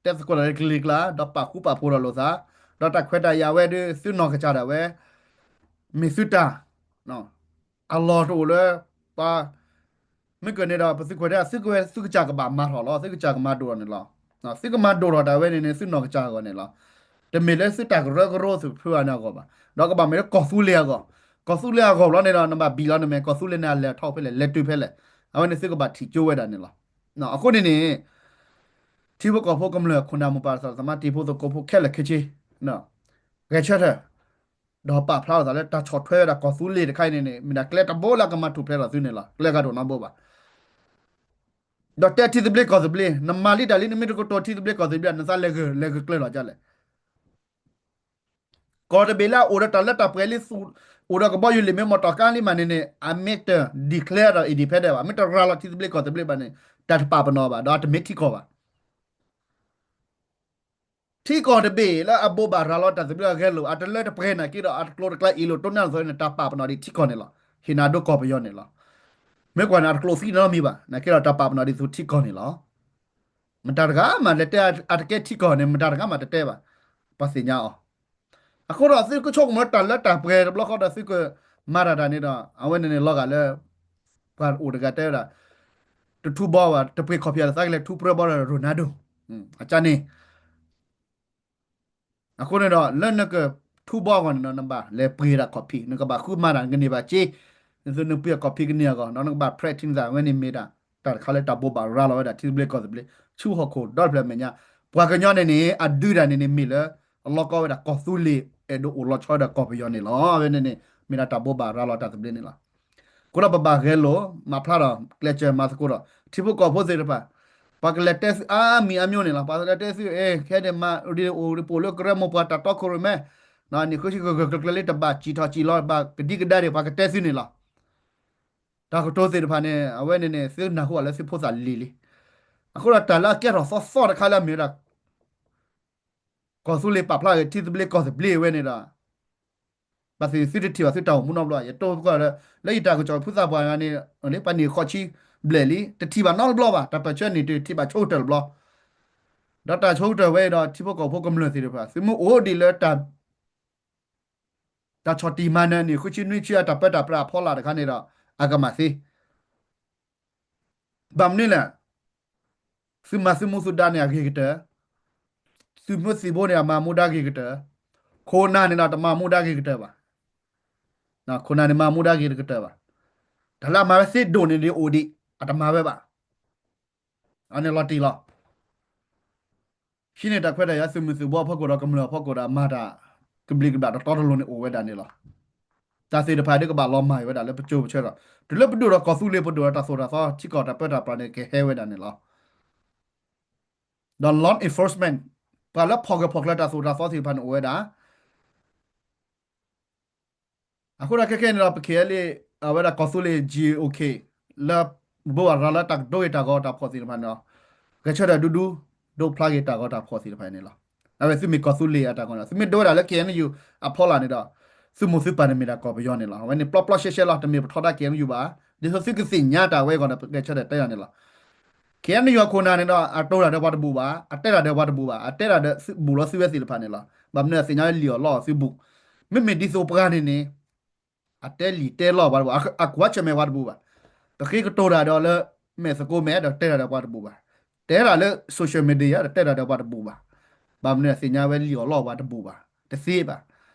တဲသကိးတၢ်လၢကလံၤကျါ ဒီးပာ်ဃူပာ်ဖိးဒီးလိာ်သး ဒီးတၢ်ခွဲးတၢ်ယာ်ဝဲဒ်သုနီၢ်ကစၢ်ဒၣ်ဝဲ မ့ၢ်သုတၢ် အလီၢ်တအိၣ်လၢ ပှၤ မ့ၢ်ကန့ၣ်ဒီး ပသုးခိၣ်တဲ သုကဝဲသုကစၢ်ကဘၣ်မၤထီၣ်လီၤ သုကစၢ်ကမၤဒိၣ်ထီၣ်န့ၣ်လီၤ. သုကမၤဒိၣ်ထီၣ်တၢ်ဝဲန့ၣ်န့ၣ် သုနီၢ်ကစၢ်အဂီၢ်န့ၣ်လီၤ. တမ့ၢ်လၢသုတၢ်ကရၢကရိသုးဖုအန့ၣ်အဂီၢ်ဘၣ်. ဒီးကဘၣ်မ့ၢ်လၢကီၢ်သူလ့ၤအဂီၢ်, ကီၢ်သူလ့ၤအဂီၢ်ဘျီန့ၣ်ဒီး နဘၣ်ဘံၣ်လီၤန့ၣ်မ့ၢ် ကီၢ်သူလ့ၤန့ၣ် အလဲၤထီၣ်ဖဲလဲၣ် လဲၤတုၤဖဲလဲၣ်, အဝဲန့ၣ်သုကဘၣ်ထံၣ်ကၠိဝဲဒၣ်န့ၣ်လီၤ. အဃိန့ၣ်န့ၣ် ထံဖိကီၢ်ဖိကမျၢၢ်ခိၣ်နၢ်မိၢ်ပၢ်သရၣ်သမါတံၤဖိသကိးဖိခဲလၢာ်ခဲဆ့ ဂဲၤဆၢထၢၣ် ဒီးပာ်ဖျါထီၣ်သးလၢတၢ်ဆီၣ်ထွဲဝဲဒၣ်ကီၢ်သူလ့ၤတခါအံၤန့ၣ်န့ၣ် မ့ၢ်ဒၣ်ကျဲတဘိလၢအကမၤထူၣ်ဖျဲးထီၣ်သုန့ၣ်လီၤ. ကျဲဂၤတအိၣ်နီတဘိဘၣ်. ဒီးတဲထံသဘျ့ကီၢ်သဘျ့ နမၤလံတၢ်လံ နမ့ၢ်တကတိၤထံသဘျ့ကီၢ်သဘျ့ နသးလဲၤဂၢၢ်လဲၤဂၢၢ်ကျၢၤလီၤဒ်လဲၣ်. ကီၢ်တဘ့ၣ်လၢအအိၣ်ဒီးတၢ်လၢတၢ်ပှဲၤလံ အိၣ်ဒီးကဘီယူၤလ့ၣ်မ့ၢ်မီၢ်တီၢ်ကါလံမးန့ၣ်န့ၣ် အမ့ၢ်တ declare ဒီး independent ဘၣ် မ့ၢ်တရၤလီၤထံသဘျ့ကီၢ်သဘျ့ဘၣ်န့ၣ် တၢ်တပာ်ပနီၣ်ဘၣ် ဒီးအတမ့ၢ်ထံကီၢ်ဘၣ်. ထံကီၢ်တဘ့ၣ်လၢအဘိးဘၣ်ရၤလီၤတၢ်သဘျ့အဂဲၤလိာ် အတလၢတပှဲၤနာ်က့ဒီး အတကျိၤတကျဲအ့ၣ်လိာ်တိၢ်နၢ်လိာ်သန့ၣ် တၢ်ပာ်ပနီၣ်ဒံးထံကီၢ်န့ၣ်လီၤ. ဟ့ၣ်နၤဒိကီၢ်ပယီၤန့ၣ်လီၤ. မ့ၢ်ကွၢ်န့ၣ် အတကျိၤသံနီတမံၤဘၣ် နာ်က့ဒီးတၢ်ပာ်ပနီၣ်ဒံးဆူထံကီၢ်န့ၣ်လီၤ. မတၤတဂၤမးလဲၤတဲအတကဲထံကီၢ်န့ၣ် မတၤတဂၤမးတတဲဘၣ်. ပှၤသ့ၣ်ညါအီၤ အဃိဒီးသုကဆိကမိၣ်လၢတၢ်လၢတၢ်ပှဲၤတဘျီဃီဒီးသုကမၤတၢ်တၢ်န့ၣ်ဒီး အဝဲန့ၣ်န့ၣ်လီၤဂာ်လၢ ပှၤအိၣ်တဂၤတဲဝဲဒၣ် တထူဘီဘၣ် တပှ့ၤခီၣ်ဖံးအသးကလဲၤထူပြၢဘီဒီး Ronaldo အကန့ၣ် အဃိန့ၣ်ဒီး လၢနကထူဘီအဂီၢ်န့ၣ်ဒီး နဘၣ်လဲၤပှ့ၤဒၣ်ခီၣ်ဖံး နကဘၣ်ဃုမၤတၢ် နကန့ၢ်ဘၣ်စ့ နသုနပှ့ၤခီၣ်ဖံးကန့ၢ်အဂီၢ် ဒီးနကဘၣ် practice သး အဝဲန့ၣ်မ့ၢ်ဒၣ် တၢ်တခါလၢတၢ်ဘိးဘၣ်ရၤလီၤဝဲဒၣ် ထံသဘျ့ကီၢ်သဘျ့ ဆူဟီၣ်ခိၣ်ဒီတဖျၢၣ်အမဲာ်ညါ ပှၤကညီန့ၣ်န့ၣ် အဒုးတၢ်န့ၣ်န့ၣ်မ့ၢ်လၢ အလီၢ်ကီဝဲဒၣ်ကီၢ်သူလ့ၤ အဲၣ်ဒိးအိၣ်လီၤဆီဝဲဒၣ်ကီၢ်ပယီၤန့ၣ်လီၤ. အဝဲန့ၣ်န့ၣ် မ့ၢ်ဒၣ်တၢ်ဘိးဘၣ်ရၤလီၤတၢ်သဘျ့န့ၣ်လီၤ. အဃိဒီးပဘၣ်ဂဲၤလိာ် မၤဖျါထီၣ်ကျဲးစၢးမၤသကိးဒီး ထံဖိကီၢ်ဖိသ့ၣ်တဖၣ် ပှၤကလဲၤတဲသုအါမံၤအါမံၤန့ၣ်လီၤ. ပှၤကလဲၤတဲသု အဲ ခဲအံၤန့ၣ် မၤရ့အိၣ်ရ့ပိာ်လၢကရၢမိၢ်ပှၢ်တၢ်တီခိၣ်ရိၣ်မဲ နံၣ်ဃုဆံဂၢၢ်ဂၢၢ်ကျၢၤကျၢၤလံ တဘၣ်စံၣ်ထီၣ်စံၣ်လီၤ ဘၣ်ကဒံကဒါဒံး ပှၤကတဲသုန့ၣ်လီၤ. တၢ်ကတိၤသ့ၣ်တဖၣ်န့ၣ် အဝဲန့ၣ်န့ၣ် သုနၢ်ဟူဘၣ်လၢသုဖိသၣ်လံၤလံ. အဃိဒီးတၢ်လၢအကဲထီၣ်သီသီတခါလၢအမ့ၢ်ဝဲဒၣ် ကီၢ်သူလ့ၤပာ်ဖျါဂ့ၤ ထံသဘျ့ကီၢ်သဘျ့ဝဲန့ၣ်ဒီး ဘၣ်သ့ၣ်သ့ၣ်သုတထံၣ်ဘၣ်သုတၢ်အိၣ်မူနီတဘျီ ယတိၢ်ကီၢ်လၢ လၢယတၢ်ကစီၣ်ဖုသးပှၢ်န့ၣ် ပှၤန့ၣ်ဃိးဆံဘျဲၣ်လံ တထံၣ်ဘၣ်နီတဘျီဘၣ် တၢ်ပၢၢ်ဆၢန့ၣ် တထံၣ်ဘၣ်ဆိကတၢၢ်တဘျီ ဒီးတၢ်ဆိကတၢၢ်ဝဲအံၤဒီး ထံဖိကီၢ်ဖိကမျၢၢ်သ့ၣ်တဖၣ် သုမ့ၢ်အိၣ်ဒံးလၢ တၢ်ဆီၣ်တံၢ်မၤနၢၤန့ၣ် ဃုဆံနွံဆံအတၢ်ပၢတၢ်ပြးအဖီလာ်တခါန့ၣ်ဒီး အကမၣ်သ့ ဘၣ်မနုၤလဲၣ်, သုမၤသုမူသုဒါန့ၣ်အဂ့ၤကတၢၢ်, သုးမုၢ်သံၣ်ဘိန့ၣ် အမၤမူဒါဂ့ၤကတၢၢ်, ခိၣ်နၢ်န့ၣ်ဒီးတမၤမူဒါဂ့ၤကတၢၢ်ဘၣ်. ခိၣ်နၢ်န့ၣ်မၤမူဒါဂ့ၤတကတၢၢ်ဘၣ်. တၢ်လၢအမၤဝဲသ့ဒိၣ်န့ၣ်ဒ်အိၣ်ဒံး အတမၤဝဲဘၣ်. အန့ၣ်လီၤတံၢ်လီၤ. ဟံးန့ၢ်တၢ်ခွဲးတၢ်ယာ်သုးမုၢ်သုးဘိအဖီခိၣ်ဒီးကမျၢၢ်အဖီခိၣ်ဒီးအမၤတၢ် ကဘျံးကဘျၣ်တတီတလိၤန့ၣ်အိၣ်ဝဲဒၣ်န့ၣ်လီၤ. တၢ်သ့ၣ်တဖၣ်ဒ်ကဘၣ်လီၤမၢ်ဝဲဒၣ်လၢပစိၤပဆၢဒီး တုၤလၢပဒိၣ်ဒီးကီၢ်သူလ့ၤပဒိၣ်ဒီးတၢ်သိၣ်တၢ်သီ ထံကီၢ်တၢ်ပၢတၢ်ပြးန့ၣ်ကဟဲဝဲဒၣ်န့ၣ်လီၤ. ဒီး law enforcement ပှၤလၢဖီၣ်ဂၢၢ်ဖီၣ်ကျၢၤတၢ်သိၣ်တၢ်သီသ့ၣ်တဖၣ်န့ၣ်အိၣ်ဝဲဒၣ် အဃိဒီးခဲခဲန့ၣ်ဒီး ပခဲလံ အဝဲဒၣ်ကီၢ်သူလ့ၤ G O K လၢ ဘိးဘၣ်ရၤလၢတၢ်ကဒိဂ့ၤတၢ်ဂီၤတၢ်ဖှီၣ်သ့ၣ်တဖၣ်န့ၣ်ဒီး ဂဲၤဆၢထၢၣ်ဒူဒူ ဒိဖျါက့ၤတၢ်ဂီၤတၢ်ဖှီၣ်သ့ၣ်တဖၣ်န့ၣ်လီၤ. အဝဲသုမ့ၢ်ကီၢ်သူလ့ၤအတၢ်ဂီၤန့ၣ် သုမ့ၢ်ဒိဝဲဒၣ်လၢ K N U အဖီလာ်န့ၣ်ဒီး သုမိၢ်သုပၢ်န့ၣ်မ့ၢ်ဒၣ်ကီၢ်ပယီၤန့ၣ်လီၤ. အဝဲန့ၣ်ပျီပျီရှဲရှဲလီၤ တမ့ၢ်ပထီဒါ K N U ဘၣ်. ဒ်သိးသုကသ့ၣ်ညါတၢ်ဝဲအဂီၢ်န့ၣ် ပဂဲၤဆၢထၢၣ်တဲယၤန့ၣ်လီၤ. K N U အခိၣ်နၢ်န့ၣ်ဒီး အတိၢ်တၢ်ဒီးပှၤတဘူၣ်ဘၣ်, အတဲတၢ်ဒီးပှၤတဘူၣ်ဘၣ်, အတဲတၢ်ဒီးဘူၣ်လီၤသုဝဲသ့ၣ်တဖၣ်န့ၣ်လီၤ. ဘၣ်မနုၤအသ့ၣ်ညါလၢလံာ်အီၣ်လီအီၣ်သုဘူၣ်, မ့မ့ၢ်ဒ်သိးပှၤန့ၣ်န့ၣ် အတဲလံာ်တဲလီၢ်ပှၤတဘူၣ်, အကွၢ်ဆၢၣ်မဲာ်ပှၤတဘူၣ်ဘၣ်. ပဃ့ကတိၤတၢ်ဒီးလၢ မဲာ်သကိးမဲာ်ဒီးတဲတၢ်ဒီးပှၤတဘူၣ်ဘၣ်. တဲတၢ်လၢ social media ဒီးတဲတၢ်ဒီးပှၤတဘူၣ်ဘၣ်. ဘၣ်မနုၤအသ့ၣ်ညါဝဲလံာ်အီၣ်လီအီၣ်ပှၤတဘူၣ်ဘၣ်, တသ့ဘၣ်.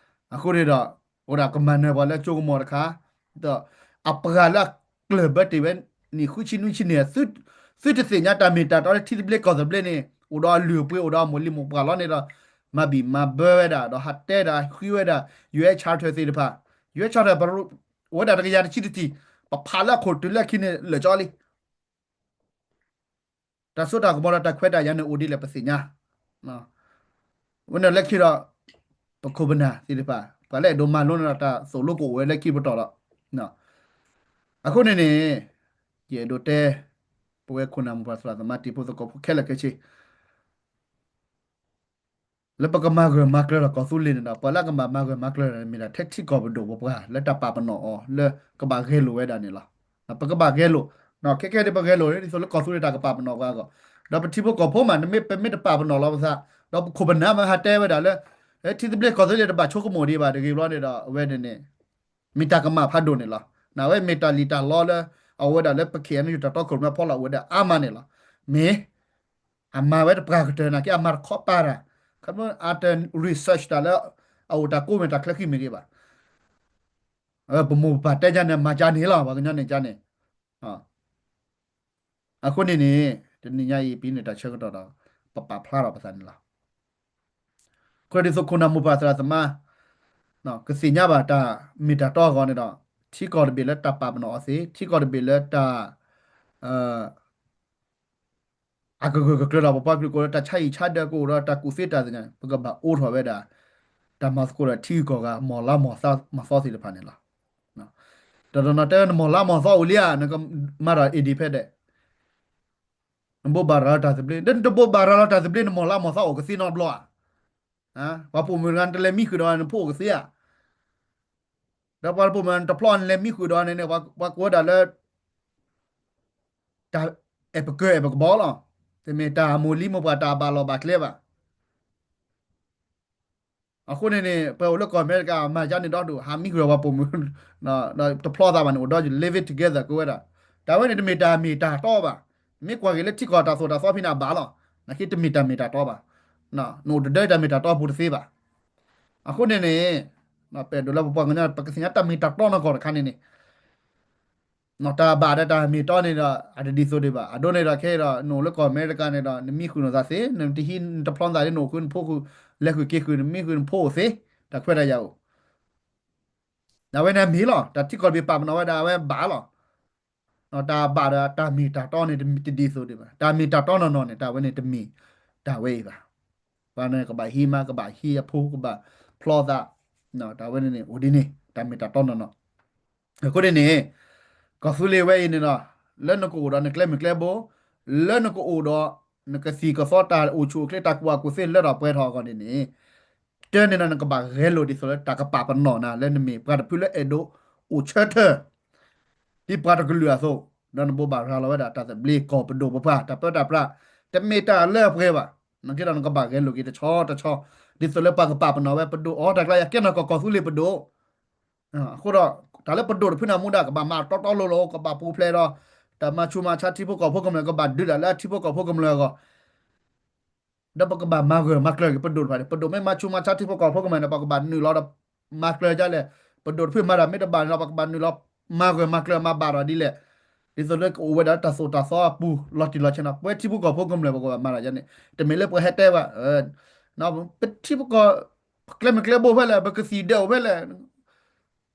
အဃိန့ၣ်ဒီး အိၣ်ဒၣ်ကမၤနၢၤပှၤလၢကၠိကမီၤတခါ, ဒီးအပှၤလၢအကျၢၢ်ဘၢတ့ၢ်ဝဲ နံၣ်ဃုဆံနွံဆံန့ၣ် သုတသ့ၣ်ညါတၢ်မ့ၢ်တၢ်တီလၢထံသဘျ့ကီၢ်သဘျ့န့ၣ် အိၣ်ဒီးအလုၢ်အပှ့ၤ အိၣ်ဒီးအမိၢ်လံၤမိၢ်ပှၢ်လီၤန့ၣ်ဒီး မၤဘံၣ်မၤဘၢဝဲဒၣ် ဒီးဟးတဲဒၣ်ဃုဝဲဒၣ် U N Charter သ့ၣ်တဖၣ်, U N Charter ပ အိၣ်ဝဲဒၣ်တကယၤတဆံတထံၣ်, ပဖးလၢအခိၣ်တုၤလၢခံန့ၣ်လၢာ်ကၠီလံ. တၢ်စိတၢ်ကမီၤဒီးတၢ်ခွဲးတၢ်ယာ်န့ၣ်အိၣ်ဒ်လဲၣ်ပသ့ၣ်ညါ. ဝဲန့ၣ်လၢခံဒီး ပခိၣ်ပနၢ်သ့ၣ်တဖၣ် ပှၤလၢအဲၣ်ဒိးမၤလိန့ၣ်ဒီးတၢ်သိၣ်လိကအိၣ်ဝဲလၢခံပတီၢ်ဒီး အဃိန့ၣ်န့ၣ် ယအဲၣ်ဒိးတဲ ပဝဲခိၣ်နၢ်မိၢ်ပၢ်သရၣ်သမါတံၤဖိသကိးဖိခဲလၢာ်ခဲဆ့ လၢပကမၤဂၢၢ်မၤကျၢၤဒီးကီၢ်သူလ့ၤန့ၣ်ဒီး ပှၤလၢကဘၣ်မၤဂၢၢ်မၤကျၢၤန့ၣ် မ့ၢ်ဒၣ်ထဲထံကီၢ်ပဒိၣ်ပပှၢ်လၢတၢ်ပာ်ပနီၣ်အီၤလၢကဘၣ်ဂဲၤလိာ်ဝဲဒၣ်န့ၣ်လီၤ. ပကဘၣ်ဂဲၤလိာ်, ခဲခဲဒ်ပဂဲၤလိာ်န့ၣ် ဒ်သိးလၢကီၢ်သူလ့ၤတၢ်ကပာ်ပနီၣ်ပှၤအဂီၢ်, ဒီးပထံဖိကီၢ်ဖိမး နမ့ၢ်ပမ့ၢ်တပာ်ပနီၣ်လီၤပသး, ဒီးပခိၣ်ပနၢ်မ့ၢ်ဟးတဲဝဲဒၣ်လၢ ထံသဘျ့ကီၢ်သဘျ့တဘၣ်ဆိကမိၣ်ဒံးဘၣ်တဂ့ၤဘျီန့ၣ်ဒီး အဝဲန့ၣ်န့ၣ် မ့ၢ်တၢ်ကမၣ်ဖးဒိၣ်န့ၣ်လီၤ. နဝဲမ့ၢ်တၢ်လံၣ်တၢ်လီလၢ အဝဲဒၣ်လၢပ K N U တၢ်တီခိၣ်ရိၣ်မဲဖီလာ်အိၣ်ဝဲဒၣ်အါမးန့ၣ်လီၤ. မ့ၢ် အမၤဝဲတပှၢ်ကတၢၢ်နာ်က့ အမၤတခီပၤတၢ်, ခီဖျိအတ research တၢ်လၢ အအိၣ်တၢ်ကိးမ့ၢ်တၢ်ချၢဃံမ့ၢ်ဂ့ၤဘၣ်. ပမိၢ်ပပၢ်တဲကန့ၣ် မၤကန့ၣ်လီၤ ပှၤကညီန့ၣ်ကန့ၣ်. အဃိန့ၣ်န့ၣ် တနံၤညါအံၤ ပဟံးန့ၢ်တၢ်ဆၢကတီၢ်ဒီး ပပာ်ဖျါထီၣ်ပသးန့ၣ်လီၤ. အဃိဒ်သိးခိၣ်နၢ်မိၢ်ပၢ်သရၣ်သမါ ကသ့ၣ်ညါဘၣ်တၢ်မ့ၢ်တၢ်တီအဂီၢ်န့ၣ်ဒီး ထံကီၢ်တဘ့ၣ်လၢတၢ်ပာ်ပနီၣ်အီၤသ့, ထံကီၢ်တဘ့ၣ်လၢတၢ် အကဂၢၢ်ကကျၢၤဒီးပပှၤကလုာ်ကအိၣ်ဒီးတၢ်ဆါဟံၣ်ဆါဒၢး ကအိၣ်ဒီးတၢ်ကူၣ်သ့တၢ်သ့ၣ်ညါ ပကဘၣ်အိးထီၣ်ဝဲဒၣ် တၢ်မၤသကိးဒီးထံဂုၤကီၢ်ဂၤ မီၢ်လါမီၢ်သီမၤသီသ့ၣ်တဖၣ်န့ၣ်လီၤ. တနီၤနီၤတဲဝဲ နမီၢ်လါမီၢ်သီအိၣ်လံဧါ, နကမၤဒီး independent, နဘိးဘၣ်ရၤလီၤတၢ်သဘျ့, နတဘိးဘၣ်ရၤလီၤတၢ်သဘျ့ နမီၢ်လါမီၢ်သီအိၣ်ကသ့နီတဘျီဧါ. ပှၤပိာ်မုၣ်တဂၤနတလဲၤမံဃုာ်ဒီးနဖိအိၣ်ကသ့ဧါ. ဒီးပှၤပိာ်မုၣ်နတဖျီနလဲၤမံဃုာ်ဒီးန့ၣ်န့ၣ် ပှၤကိးဝဲဒၣ်လၢ တၢ်အဲၣ်ပကၢၤအဲၣ်ပကဘီလီၤ. တမ့ၢ်တၢ်မိၢ်လံမိၢ်ပှၢ်တၢ်ဘၣ်လီၢ်ဘၣ်ကျဲဘၣ်. အဃိန့ၣ်န့ၣ် ပှၤအိၣ်လၢကီၢ်အမဲရကၤမၤယါန့ၣ်ဒီဒူၣ် ဟးမံဃုာ်ဒီးပှၤပိာ်မုၣ် တဖျီသးဘၣ်န့ၣ် အိၣ်ဒီး live it together ကိးဝဲဒၣ်. တၢ်ဝဲန့ၣ်တမ့ၢ်တၢ်မ့ၢ်တၢ်တီဘၣ်. မ့ၢ်ကွၢ်က့ၤလၢထံကီၢ်တၢ်သိၣ်တၢ်သီဖဲန့ၣ်အဘၣ်လီၤ. နာ်က့တမ့ၢ်တၢ်မ့ၢ်တၢ်တီဘၣ်. နအိၣ်တဒၢတၢ်မ့ၢ်တၢ်တီပူၤတသ့ဘၣ်. အဃိန့ၣ်န့ၣ် ပအဲၣ်ဒိးလၢပပှၤကညီ ပကသ့ၣ်ညါတၢ်မ့ၢ်တၢ်တီနီၢ်ကီၢ်တခါန့ၣ်န့ၣ် တၢ်ဘၣ်ဒီးတၢ်မ့ၢ်တီန့ၣ်ဒီး အတဒ်သိးဒံးဘၣ်. အဒိန့ၣ်ဒီးခဲအံၤဒီး နအိၣ်လၢကီၢ်အမဲရကၤန့ၣ်ဒီး နမံဃုာ်နသးသ့, နတဟံးနတဖျီသးသ့, နအိၣ်ဃုနဖိဃုာ် လဲၤဃုာ်က့ၤဃုာ် နမံဃုာ်နဖိအိၣ်သ့, တၢ်ခွဲးတၢ်ယာ်အိၣ်. အဝဲန့ၣ်မ့ၢ်လီၤ. တၢ်ထံကီၢ်တဘ့ၣ်ပာ်ပနီၣ်ဝဲဒၣ်အဝဲဘၣ်လီၤ. တၢ်ဘၣ်ဒီးတၢ်မ့ၢ်တၢ်တီန့ၣ် တဒ်သိးဒံးဘၣ်. တၢ်မ့ၢ်တၢ်တီနီၢ်နီၢ်န့ၣ် တၢ်ဝဲန့ၣ်တမ့ၢ်တၢ်ဝဲအံၤဘၣ်. ပှၤန့ၣ်ကဘၣ်ဟံးမါ ကဘၣ်ဟံးအဖိ ကဘၣ်ဖျီသး, တၢ်ဝဲန့ၣ်န့ၣ် အိၣ်ဒ်န့ၣ် တၢ်မ့ၢ်တၢ်တီနီၢ်နီၢ်. အဃိန့ၣ်န့ၣ် ကီၢ်သူလ့ၤဝဲအံၤန့ၣ်ဒီး လၢနကအိၣ်ဒီးနကျဲမုၢ်ကျဲဘိ, လၢနကအိၣ်ဒီး နကသံၣ်ကသီတၢ်အိၣ်ဆူၣ်အိၣ်ချ့ တၢ်ကူၣ်ဘၣ်ကူၣ်သ့လၢထီၣ်ပှဲၤထီၣ်အဂီၢ်န့ၣ်န့ၣ်, တၢ်န့ၣ်ဒီးနကဘၣ်ဂဲၤလိာ်ဒ်သိးလၢတၢ်ကပာ်ပနီၣ်နၤ လၢနမ့ၢ်ပှၤတဖုလၢအဲၣ်ဒိးအိၣ်ဆၢထၢၣ် ဒ်ပှၤတကလုာ်အသိး, ဒီးနဘိးဘၣ်ရၤလီၤဝဲဒၣ်တၢ်သဘျ့ကီၢ်ပဒိၣ်ပပှၢ် တၢ်ပၢတၢ်ပြး, တမ့ၢ်တၢ်လၢအပှဲၤဘၣ်. နာ်က့ဒီးနကဘၣ်ဂဲၤလိာ်က့ၤတဆီတဆီ ဒ်သိးလၢပှၤကပာ်ပနီၣ်ဝဲပဒိၣ်အီၤ တၢ်ကျါယၤကဲနီၢ်ကီၢ်ကီၢ်သူလ့ၤပဒိၣ် အဃိဒီး တၢ်လၢပဒိၣ်တဖုန့ၣ်မူဒါ ကဘၣ်မၤတီတီလိၤလိၤ ကဘၣ်ပူၤဖျဲးဒီး တၢ်မၤဆူးမၤဆါထံဖိကီၢ်ဖိကမျၢၢ် ကဘၣ်ဒုးတၢ်လၢအထံဖိကီၢ်ဖိကမျၢၢ်အဂီၢ် ဒီးပကဘၣ်မၤဂၢၢ်မၤကျၢၤက့ၤပဒိၣ်တဖၣ်န့ၣ်, ပဒိၣ်မ့ၢ်မၤဆူးမၤဆါထံဖိကီၢ်ဖိကမျၢၢ်န့ၣ် ပကဘၣ်နုာ်လီၤဒီး မၤကျၢၤဒ်လဲၣ်, ပဒိၣ်တဖုမၤတၢ်မ့ၢ်တဘၣ်န့ၣ်ဒီး ပကဘၣ်နုာ်လီၤ မၤဂၢၢ်မၤကျၢၤမၤဘၣ်ဒီးဒ်လဲၣ်, ဒ်သိးလၢကအိၣ်ဝဲဒၣ်လၢတၢ်သိၣ်တၢ်သီအပူၤ လီၤတံၢ်လီၤဆဲးနီၤ ပဝဲထံဖိကီၢ်ဖိကမျၢၢ် ပကဘၣ်မၤတၢ်ဒ်န့ၣ်, တမ့ၢ်လၢပှၤဟဲတဲဝဲ ပထံဖိကီၢ် ကျဲမုၢ်ကျဲဘိဖဲလဲၣ်, ပကသံၣ်ဒၢးအိၣ်ဖဲလဲၣ်,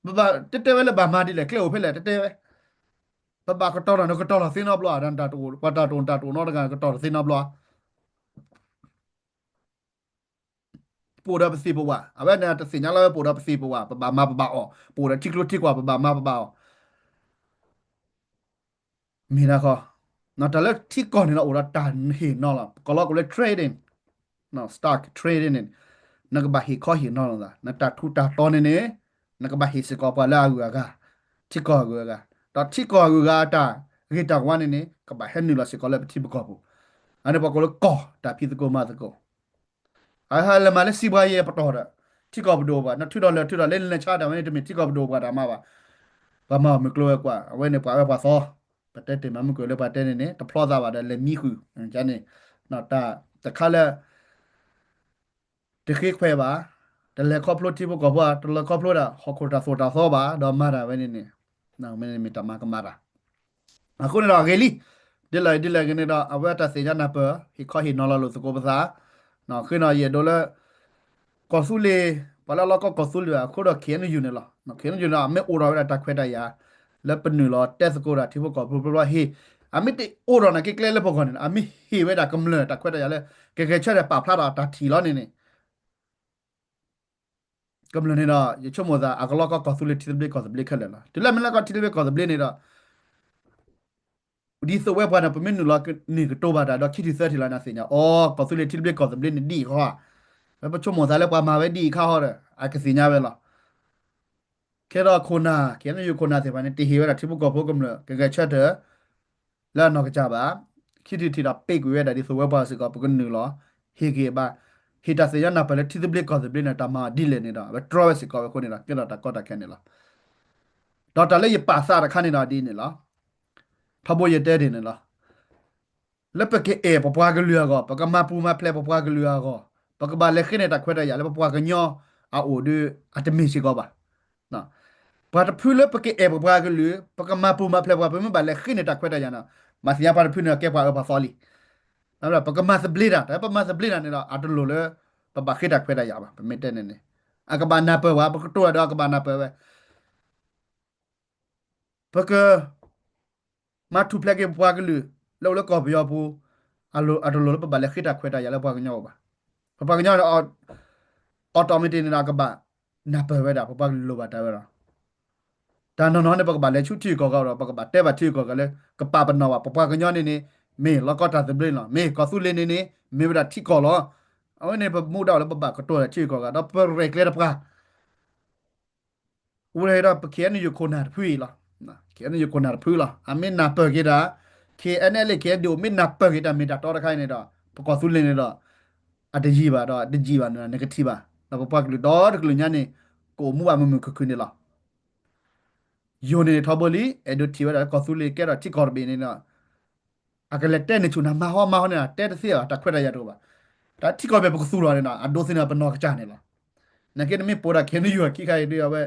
ပဘၣ်တတဲဝဲလၢဘၣ်မၤဒ်လဲၣ် ကျဲအိၣ်ဖဲလဲၣ် တတဲဝဲ, ပဘၣ်ကတီၤလီၤန့ၣ် ကတီၤလီၤသ့နီတဘျီ, ပှၤတၢ်တအိၣ် တၢ်တအိၣ်နီတဂၤ ကတီၤလီၤသ့နီတဘျီ ပအိၣ်ဒီးပသ့ၣ်ပဝၣ်, အဝဲန့ၣ်တသ့ၣ်ညါလီၤဝဲ ပအိၣ်ဒီးပသ့ၣ်ပဝၣ် ပဘၣ်မၤပဘၣ်အီၣ်, ပအိၣ်ဒီးထံကျိထံကွၢ် ပဘၣ်မၤပဘၣ်အီၣ် မ့ၢ်ဒၣ်ဃီ, တၢ်လၢထံကီၢ်န့ၣ်ဒီးအိၣ်ဒီးတၢ်ဟ့ၣ်နီၤလီၤ, ကီၢ်လီၤကိးလၢ trading, stock trading န့ၣ်, နကဘၣ်ဟ့ၣ်ခီဟ့ၣ်နီၤလိာ်သး, နတၢ်ထူးတၢ်တီၤန့ၣ်န့ၣ်, နကဘၣ်ဟ့ၣ်စ့ၢ်ကီးပှၤလၢအဂုၤအဂၤ, ထံကီၢ်အဂုၤအဂၤ, ဒီးထံကီၢ်အဂုၤအဂၤအတၢ်ဂ့ၤတၢ်ဝါန့ၣ်န့ၣ် ကဘၣ်ဟဲနုာ်လီၤစ့ၢ်ကီးလၢပထံပကီၢ်ပူၤ, အန့ၣ်ပှၤကိးလၢကီၢ်တၢ်ဖံးသကိးမၤသကိး အဟဲလဲၤမၤလၢစံးဘှါယဲၢ်ပတီၢ်ဒီး ထံကီၢ်ပဒိၣ်ပှၤ, နထုးထီၣ်လၢာ်ထုးထီၣ်လၢနလဲၤဆါတၢ်ဝဲန့ၣ် တမ့ၢ်ထံကီၢ်ပဒိၣ်ပှၤတၢ်မၤဘၣ်, ပှၤမၤအီၣ်မုၢ်ကျိၤဝဲၤကွာ် အဝဲန့ၣ်ပှၤအၢပှၤသီ, ပတဲတ့ၢ်မးမုၢ်ကျိၤလၢပှၤတဲန့ၣ်န့ၣ် တဖျီသးဘၣ်ဒီးလဲၤမံဃုာ်န့ၣ်, တၢ်တခါလၢ တဃ့ခွဲးဘၣ်, တလဲၤခီဖျိထံဖိကီၢ်ဖိ, တလဲၤခီဖျိဒၣ်ဟီၣ်ခိၣ်တၢ်သိၣ်တၢ်သီဘၣ်, ဒီးမၤတၢ်ဝဲန့ၣ်န့ၣ်, မ့ၢ်တၢ်မၤကမၣ်တၢ် အဃိန့ၣ်ဒီးအဂ့ၤလံ, ဒ်လဲၣ်ဒ်လဲၣ်ဂ့ၤန့ၣ်ဒီး အဝဲတၢ်သ့ၣ်ညါနၢ်ပၢၢ် ဟ့ၣ်ခီဟ့ၣ်နီၤလီၤလိာ်သကိးပသး, ဃ့နီၤယအဲၣ်ဒိးလၢ ကီၢ်သူလ့ၤ, ပှၤလၢအလီၢ်ကီၢ်ကီၢ်သူလ့ၤအဃိဒီး ခ့ၣ်အဲၣ်ယူၣ်န့ၣ်လီၤ, ခ့ၣ်အဲၣ်ယူၣ်န့ၣ် အမ့ၢ်အိၣ်ဒီးဝဲဒၣ်တၢ်ခွဲးတၢ်ယာ် လၢပနုာ်လီၤတဲသကိးတၢ်ထံဖိကီၢ်ဖိဘျီဘျီဟ့ၣ်, အမ့ၢ်တအိၣ်ဒီးနာ်က့ကျဲလၢပဂီၢ်န့ၣ် အမ့ၢ်ဟ့ၣ်ဝဲဒၣ်ကမျၢၢ်တၢ်ခွဲးတၢ်ယာ်လၢ ကဂဲၤဆၢထၢၣ်ပာ်ဖျါဒီးတၢ်ထံၣ်လီၤန့ၣ်န့ၣ် ကမျၢၢ်န့ၣ်ဒီး ယဆိကမိၣ်သး အကလီၢ်ကီၢ်ကီၢ်သူလ့ၤထံသဘျ့ကီၢ်သဘျ့ခဲလၢာ်လီၤ. တုၤလၢမ့ၢ်လၢကီၢ်ထံသဘျ့ကီၢ်သဘျ့န့ၣ်ဒီး ဒ်သိးဝဲပှၤန့ၣ် ပမ့ၢ်နုာ်လီၤန့ၢ်ကတိၤဘၣ်တၢ်ဒီးခံထံၣ်သၢထံၣ်လီၤန့ၣ် အသ့ၣ်ညါ အိ ကီၢ်သူလ့ၤထံသဘျ့ကီၢ်သဘျ့န့ၣ်ဒ်အံၤဃီဧါ, ပဆိကမိၣ်သးလၢပှၤမၤဝဲဒ်အံၤခါဃီဒီး အကသ့ၣ်ညါဝဲလီၤ. ခဲဒီးခိၣ်နၢ် ခ့ၣ်အဲၣ်ယူၣ်ခိၣ်နၢ်သ့ၣ်တဖၣ်န့ၣ် တဟ့ၣ်ဝဲဒၣ်ထံဖိကီၢ်ဖိကမျၢၢ် ကဂဲၤဆၢထၢၣ် လၢအနီၢ်ကစၢ်ဘၣ်, ခံထံၣ်တထံၣ်ဒီး ပိတ်ကွံာ်ဝဲဒၣ်ဒ်သိးဝဲပှၤစ့ၢ်ကီး ပကနုာ်လီၤ ဟ့ၣ်က့ၤဘၣ်, ဟ့ၣ်တၢ်သ့ၣ်ညါနၢ်ပၢၢ်လၢထံသဘျ့ကီၢ်သဘျ့န့ၣ် တၢ်မၤအီၤဒ်လဲၣ်န့ၣ်ဒီး အဝဲတြီဝဲစ့ၢ်ကီးဝဲအဃိန့ၣ်ဒီး ကဲထီၣ်တၢ်ကီတၢ်ခဲန့ၣ်လီၤ. ဒီးတၢ်လၢယပာ်သးတခါန့ၣ်ဒီးဒ်န့ၣ်လီၤ. ထီဘိယတဲဒ်န့ၣ်လီၤ. လၢပကအဲၣ်ပပှၤကလုာ်အဂီၢ်, ပကမၤပူၤမၤဖျဲးပပှၤကလုာ်အဂီၢ်, ပကဘၣ်လဲၤဃ့န့ၢ်တၢ်ခွဲးတၢ်ယာ်လၢပပှၤကညီအအိၣ်ဒီး အတမ့ၢ်စ့ၢ်ကီးဘၣ်. ပှၤတဖုလၢပကအဲၣ်ပပှၤကလုာ်, ပကမၤပူၤမၤဖျဲးပှၤ, ပမ့ၢ်ဘၣ်လဲၤဃ့န့ၢ်တၢ်ခွဲးတၢ်ယာ်န့ၣ်, မၤသ့ၣ်ညါပှၤတဖုန့ၣ်ကဲပှၤအၢပှၤသီလံ. ပကမၤသဘျ့တၢ်, တၢ်ပမၤသဘျ့တၢ်န့ၣ်ဒီး အတလိၣ်လၢ ပဘၣ်ဃ့တၢ်ခွဲးတၢ်ယာ်ဘၣ်, ပမ့ၢ်တဲန့ၣ်န့ၣ်, အကဘၣ်နၢ်ပၢၢ်ဝဲ, ပကတိၤတၢ်ဒီးအကဘၣ်နၢ်ပၢၢ်ဝဲ ပက မၤထူၣ်ဖျဲးက့ၤပပှၤကလုာ် လၢအိၣ်လၢကီၢ်ပယီၤပူၤ, အတလိၣ်လၢပဘၣ်လဲၤဃ့တၢ်ခွဲးတၢ်ယာ်လၢပှၤကညီအအိၣ်ဘၣ်. ပပှၤကညီန့ၣ် automatic န့ၣ်ဒီး ကဘၣ်နၢ်ပၢၢ်ဝဲဒၣ် ပပှၤကလုာ်လိၣ်ဘၣ်တၢ်ဝဲဒီး တၢ်နီၢ်နီၢ်န့ၣ် ပကဘၣ်လဲၤဆူထံဂုၤကီၢ်ဂၤဒီး ပကဘၣ်တဲဘၣ်ထံဂုၤကီၢ်ဂၤလၢ ကပာ်ပနီၣ်ဘၣ် ပပှၤကညီန့ၣ်န့ၣ် မ့ၢ်လီၢ်ကီတၢ်သဘျ့န့ၣ်လီၤ. မ့ၢ်ကီၢ်သူလ့ၤန့ၣ်န့ၣ် မ့ၢ်ဝဲဒၣ်ထံကီၢ်လီၤ. အဝဲန့ၣ် ပမူဒါအိၣ်လၢပဘၣ်ကတိၤတၢ်ထံဂုၤကီၢ်ဂၤ ဒီးပရဲၣ်ကျဲၤတပှၤ ဝဲဒၣ်ဒီး ပ ခ့ၣ်အဲၣ်ယူၣ် ခိၣ်နၢ်တဖုအံၤလီၤ. ခ့ၣ်အဲၣ်ယူၣ် ခိၣ်နၢ်တဖုလီၤ. အမ့ၢ်နၢ်ပၢၢ်က့ၤတၢ် ခ့ၣ်အဲၣ်ယူၣ် ခ့ၣ်အဲၣ်ယူၣ် မ့ၢ်နၢ်ပၢၢ်က့ၤတၢ်မ့ၢ်တၢ်တီတခါအံၤန့ၣ်ဒီး ပကီၢ်သူလ့ၤန့ၣ်ဒီး အတယံာ်ဘၣ်ဒီး တယံာ်ဘၣ်န့ၣ် နကထံၣ်ဘၣ်. ဒီးပပှၤကလုာ်ဒီတကလုာ်ညါန့ၣ် ကအိၣ်မူဘၣ်မုာ်မုာ်ခုၣ်ခုၣ်န့ၣ်လီၤ. ယိၤန့ၣ်ထီဘိလံ အဲၣ်ဒိးထံၣ်ဝဲဒၣ်လၢကီၢ်သူလ့ၤကဲထီၣ်ထံကီၢ်တဘ့ၣ်န့ၣ်ဒီး အကလဲၤတဲန့ၢ်ဆူၣ်နၤ မၤဟီမၤဟီန့ၣ် တဲတသ့ဘၣ် တၢ်ခွဲးတၢ်ယာ်တအိၣ်ဘၣ်. တၢ်ထံကီၢ်တဘ့ၣ် ပကသူၣ်ထီၣ်န့ၣ်ဒီး အဒိသ့ၣ်န့ၣ် ပနီၢ်ကစၢ်န့ၣ်လီၤ. နာ်က့နမ့ၢ်ပိာ်ဒၣ် ခ့ၣ်အဲၣ်ယူၣ် ခံခါအံၤဒီး အဝဲ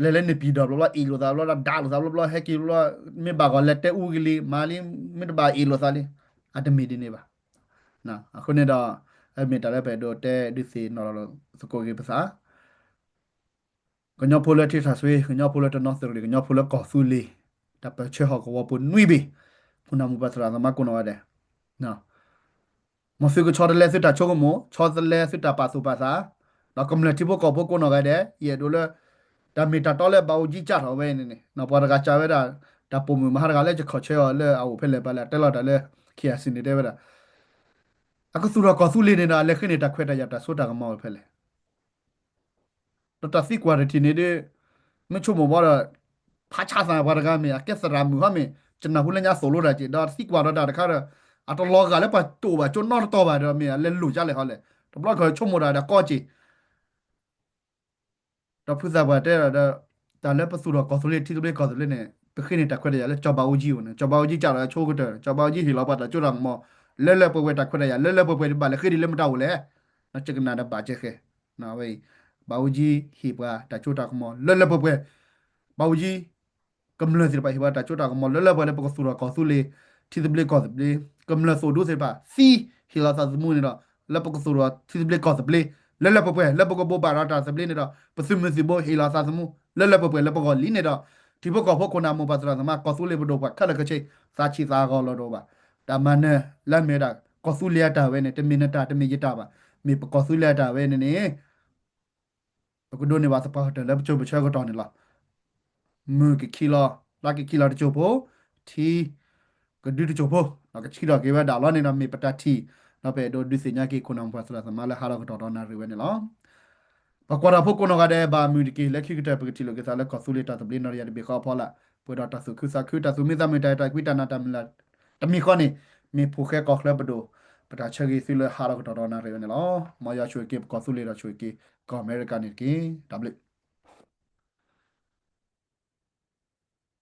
လဲၤလၢန့ၣ်ပံၤဒီးဘျီဘျီ အ့ၣ်လိာ်သးဘျီဘျီ ဒးလိာ်သးဘျီဘျီ ဟဲက့ၤဘျီဘျီ မ့ၢ်ဘၣ်ဂီၤလဲၤတဲအူကလံၤ မၤလံ မ့ၢ်တဘၣ်အ့ၣ်လိာ်သးလံ အတမ့ၢ်ဒ်န့ၣ်ဘၣ်. အဃိန့ၣ်ဒီး အမ့ၢ်တၢ်လၢပအဲၣ်ဒိးတဲဒုးသ့ၣ်နီၣ်လီၤသကိးက့ၤပသး ကညီဖိလၢထံထၣ်စွ့ ကညီဖိလၢတနီသရံၣ် ကညီဖိလၢကီၢ်သူလ့ၤ တၢ်ပၢၢ်ဆၢဟီၣ်ကဝီၤပူၤနွံဘ့ၣ် ခိၣ်နၢ်မိၢ်ပၢ်သရၣ်သမါကိးနီၢ်ဂၤဒဲး မ်သုကဆီတလဲသုတၢ်ဆိကမိၣ် ဆီတလဲသုတၢ်ပာ်သူၣ်ပာ်သး ဒီးကမျၢၢ်ထံဖိကီၢ်ဖိကိးနီၢ်ဂၤဒဲး ယအဲၣ်ဒိးလၢ တၢ်မ့ၢ်တၢ်တီလၢဘၣ်အူကၠံကၢ်ထီၣ်ဝဲန့ၣ်န့ၣ် ပှၤတဂၤကးဝဲဒၣ် တၢ်ပိာ်မုၣ်မဟါတဂၤလၢယခီၣ်ဆၢအီၤလၢအအိၣ်ဖဲလဲၣ်ပှၤလဲၣ် တဲလီၤတၢ်လၢ ခ့ၣ်အဲၣ်စံၣ်န့ၣ်တဲဝဲဒၣ် အကသူၣ်ထီၣ်ကီၢ်သူလ့ၤန့ၣ်ဒီး အလဲၤဃ့န့ၢ်တၢ်ခွဲးတၢ်ယာ်တၢ်စိတၢ်ကမီၤအိၣ်ဖဲလဲၣ် ဒီးတၢ်သံကွၢ်တထံၣ်န့ၣ်ဒီး မ့ၢ်ဆိကမိၣ်ဘၣ်ဒီး ဖးဆါသးပှၤတဂၤမ့ၢ် အကဲသရၣ်မုၣ်ဟီမ့ၢ် ကနၢ်ဟူလၢညါသိၣ်လိတၢ်က့ၤ ဒီးသံကွၢ်ဒီးတၢ်တခါဒီး အတလီၤဂာ်လၢပှၤတအိၣ်ဘၣ်ကၠိနီတတီၤဘၣ်ဒီး မ့ၢ်အလဲၤလိာ်ကလဲၣ်ဟီလဲၣ် တဘျီခီၣ်ဆိကမိၣ်တၢ်ဒီးကီက့ၤ ဒီးဖုသးပှၢ်တဲဒီး တၢ်လၢပသူၣ်ထီၣ်ကီၢ်သူလ့ၤထံသဘျ့ကီၢ်သဘျ့န့ၣ် ပဃ့န့ၢ်တၢ်ခွဲးတၢ်ယာ်လၢစီၤဘးအူကၠံအိၣ်န့ၣ် ကၠီဘးအူကၠံကးထီၣ်ဆိကတၢၢ် စီၤဘးအူကၠံဟ့ၣ်လီၤပှၤတၢ်စိတၢ်ကမီၤ လၢလၢပှဲၤပှဲၤတၢ်ခွဲးတၢ်ယာ် လၢလၢပှဲၤပှဲၤဒ်ဘၣ်လဲၤဃ့ဒ်လၢမတၤအိၣ်လဲၣ် ဒီးကနၣ်ဒီးဘၣ်ကဲဃဲ အဝဲအံၤ ဘးအူကၠံဟ့ၣ်ပှၤတၢ်စိတၢ်ကမီၤ လၢလၢပှဲၤပှဲၤ ဘးအူကၠံ ကမျၢၢ်သ့ၣ်တဖၣ်ဟ့ၣ်ပှၤတၢ်စိတၢ်ကမီၤ လၢလၢပှဲၤပှဲၤလၢပကသူၣ်ထီၣ်ကီၢ်သူလ့ၤ ထံသဘျ့ကီၢ်သဘျ့ ကမျၢၢ်သိၣ်ဒူသ့ၣ်တဖၣ် သံဟ့ၣ်လီၤသးသမူန့ၣ်ဒီး လၢပကသူၣ်ထီၣ်ထံသဘျ့ကီၢ်သဘျ့ လၢလၢပှဲၤပှဲၤ လၢပကဘိးဘၣ်ဒီးတၢ်သဘျ့န့ၣ်ဒီး ပသုးမုၢ်သံၣ်ဘိဟ့ၣ်လီၤသးသမူ လၢလၢပှဲၤပှဲၤလၢပဂီၢ်လံန့ၣ်ဒီး ထံဖိကီၢ်ဖိခိၣ်နၢ်မိၢ်ပၢ်သရၣ်သမါ ကီၢ်သူလ့ၤပဒိၣ်ပှၤခဲလၢာ်ခဲဆ့ သးဆံးသးဂီၤလီၤတအိၣ်ဘၣ်. တၢ်မၤနၢၤလၢအမ့ၢ်ဝဲဒၣ် ကီၢ်သူလ့ၤအတၢ်ဝဲန့ၣ် တမ့ၢ်နတၢ်တမ့ၢ်ယတၢ်ဘၣ်. မ့ၢ်ပကီၢ်သူလ့ၤအတၢ်ဝဲန့ၣ်န့ၣ် ပကဒိးန့ၢ်ဘၣ်သပှၢ်ကတၢၢ်လၢပစိၤပဆၢကတီၢ်န့ၣ်လီၤ. မုၢ်ကခံလီၤ လါကခံလီၤတစိၢ်ဖိ ထံကဒုတစိၢ်ဖိ ကဆံးထီၣ်က့ၤဝဲဒၣ်လီၤန့ၣ်ဒီး မ့ၢ်ပတၢ်ထံၣ် ဒီးပအဲၣ်ဒိးဒုးသ့ၣ်ညါက့ၤခိၣ်နၢ်မိၢ်ပၢ်သရၣ်သမါလၢဟးထီၣ်ကတီၢ်ဒီးနၣ်ရံၣ်ဝဲန့ၣ်လီၤ. ပှၤကွၢ်တၢ်ဖိကိးနီၢ်ဂၤဒဲး ဘၣ်မုာ်တက့ၢ်. လၢခံကတၢၢ် ပကထံၣ်လိာ်က့ၤသးလၢကီၢ်သူလ့ၤတၢ်သဘျ့နီၢ်တယၢ်တဘ့ၣ်ဃီအဖီလာ် ပှဲၤဒီးတၢ်သူၣ်ခုသးခု တၢ်သူၣ်မံသးမုာ် တၢ်အဲၣ်တၢ်ကွံတၢ်နးတၢ်မုၢ်လၢ် တမံၤဃီန့ၣ် မ့ၢ်ဖိၣ်ဃဲကီၢ်ချၢပဒိၣ် ပတၢ်ဆၢဂ့ၤသုလၢဟးထီၣ်ကတီၢ်ဒီးနၣ်ရံၣ်ဝဲန့ၣ်လီၤ. မ်ယွၤဆိၣ်ဂ့ၤက့ၤပကီၢ်သူလ့ၤဒီးဆိၣ်ဂ့ၤက့ၤကီၢ်အမဲရကၤန့ၣ်တက့ၢ်. တၢ်ဘျုး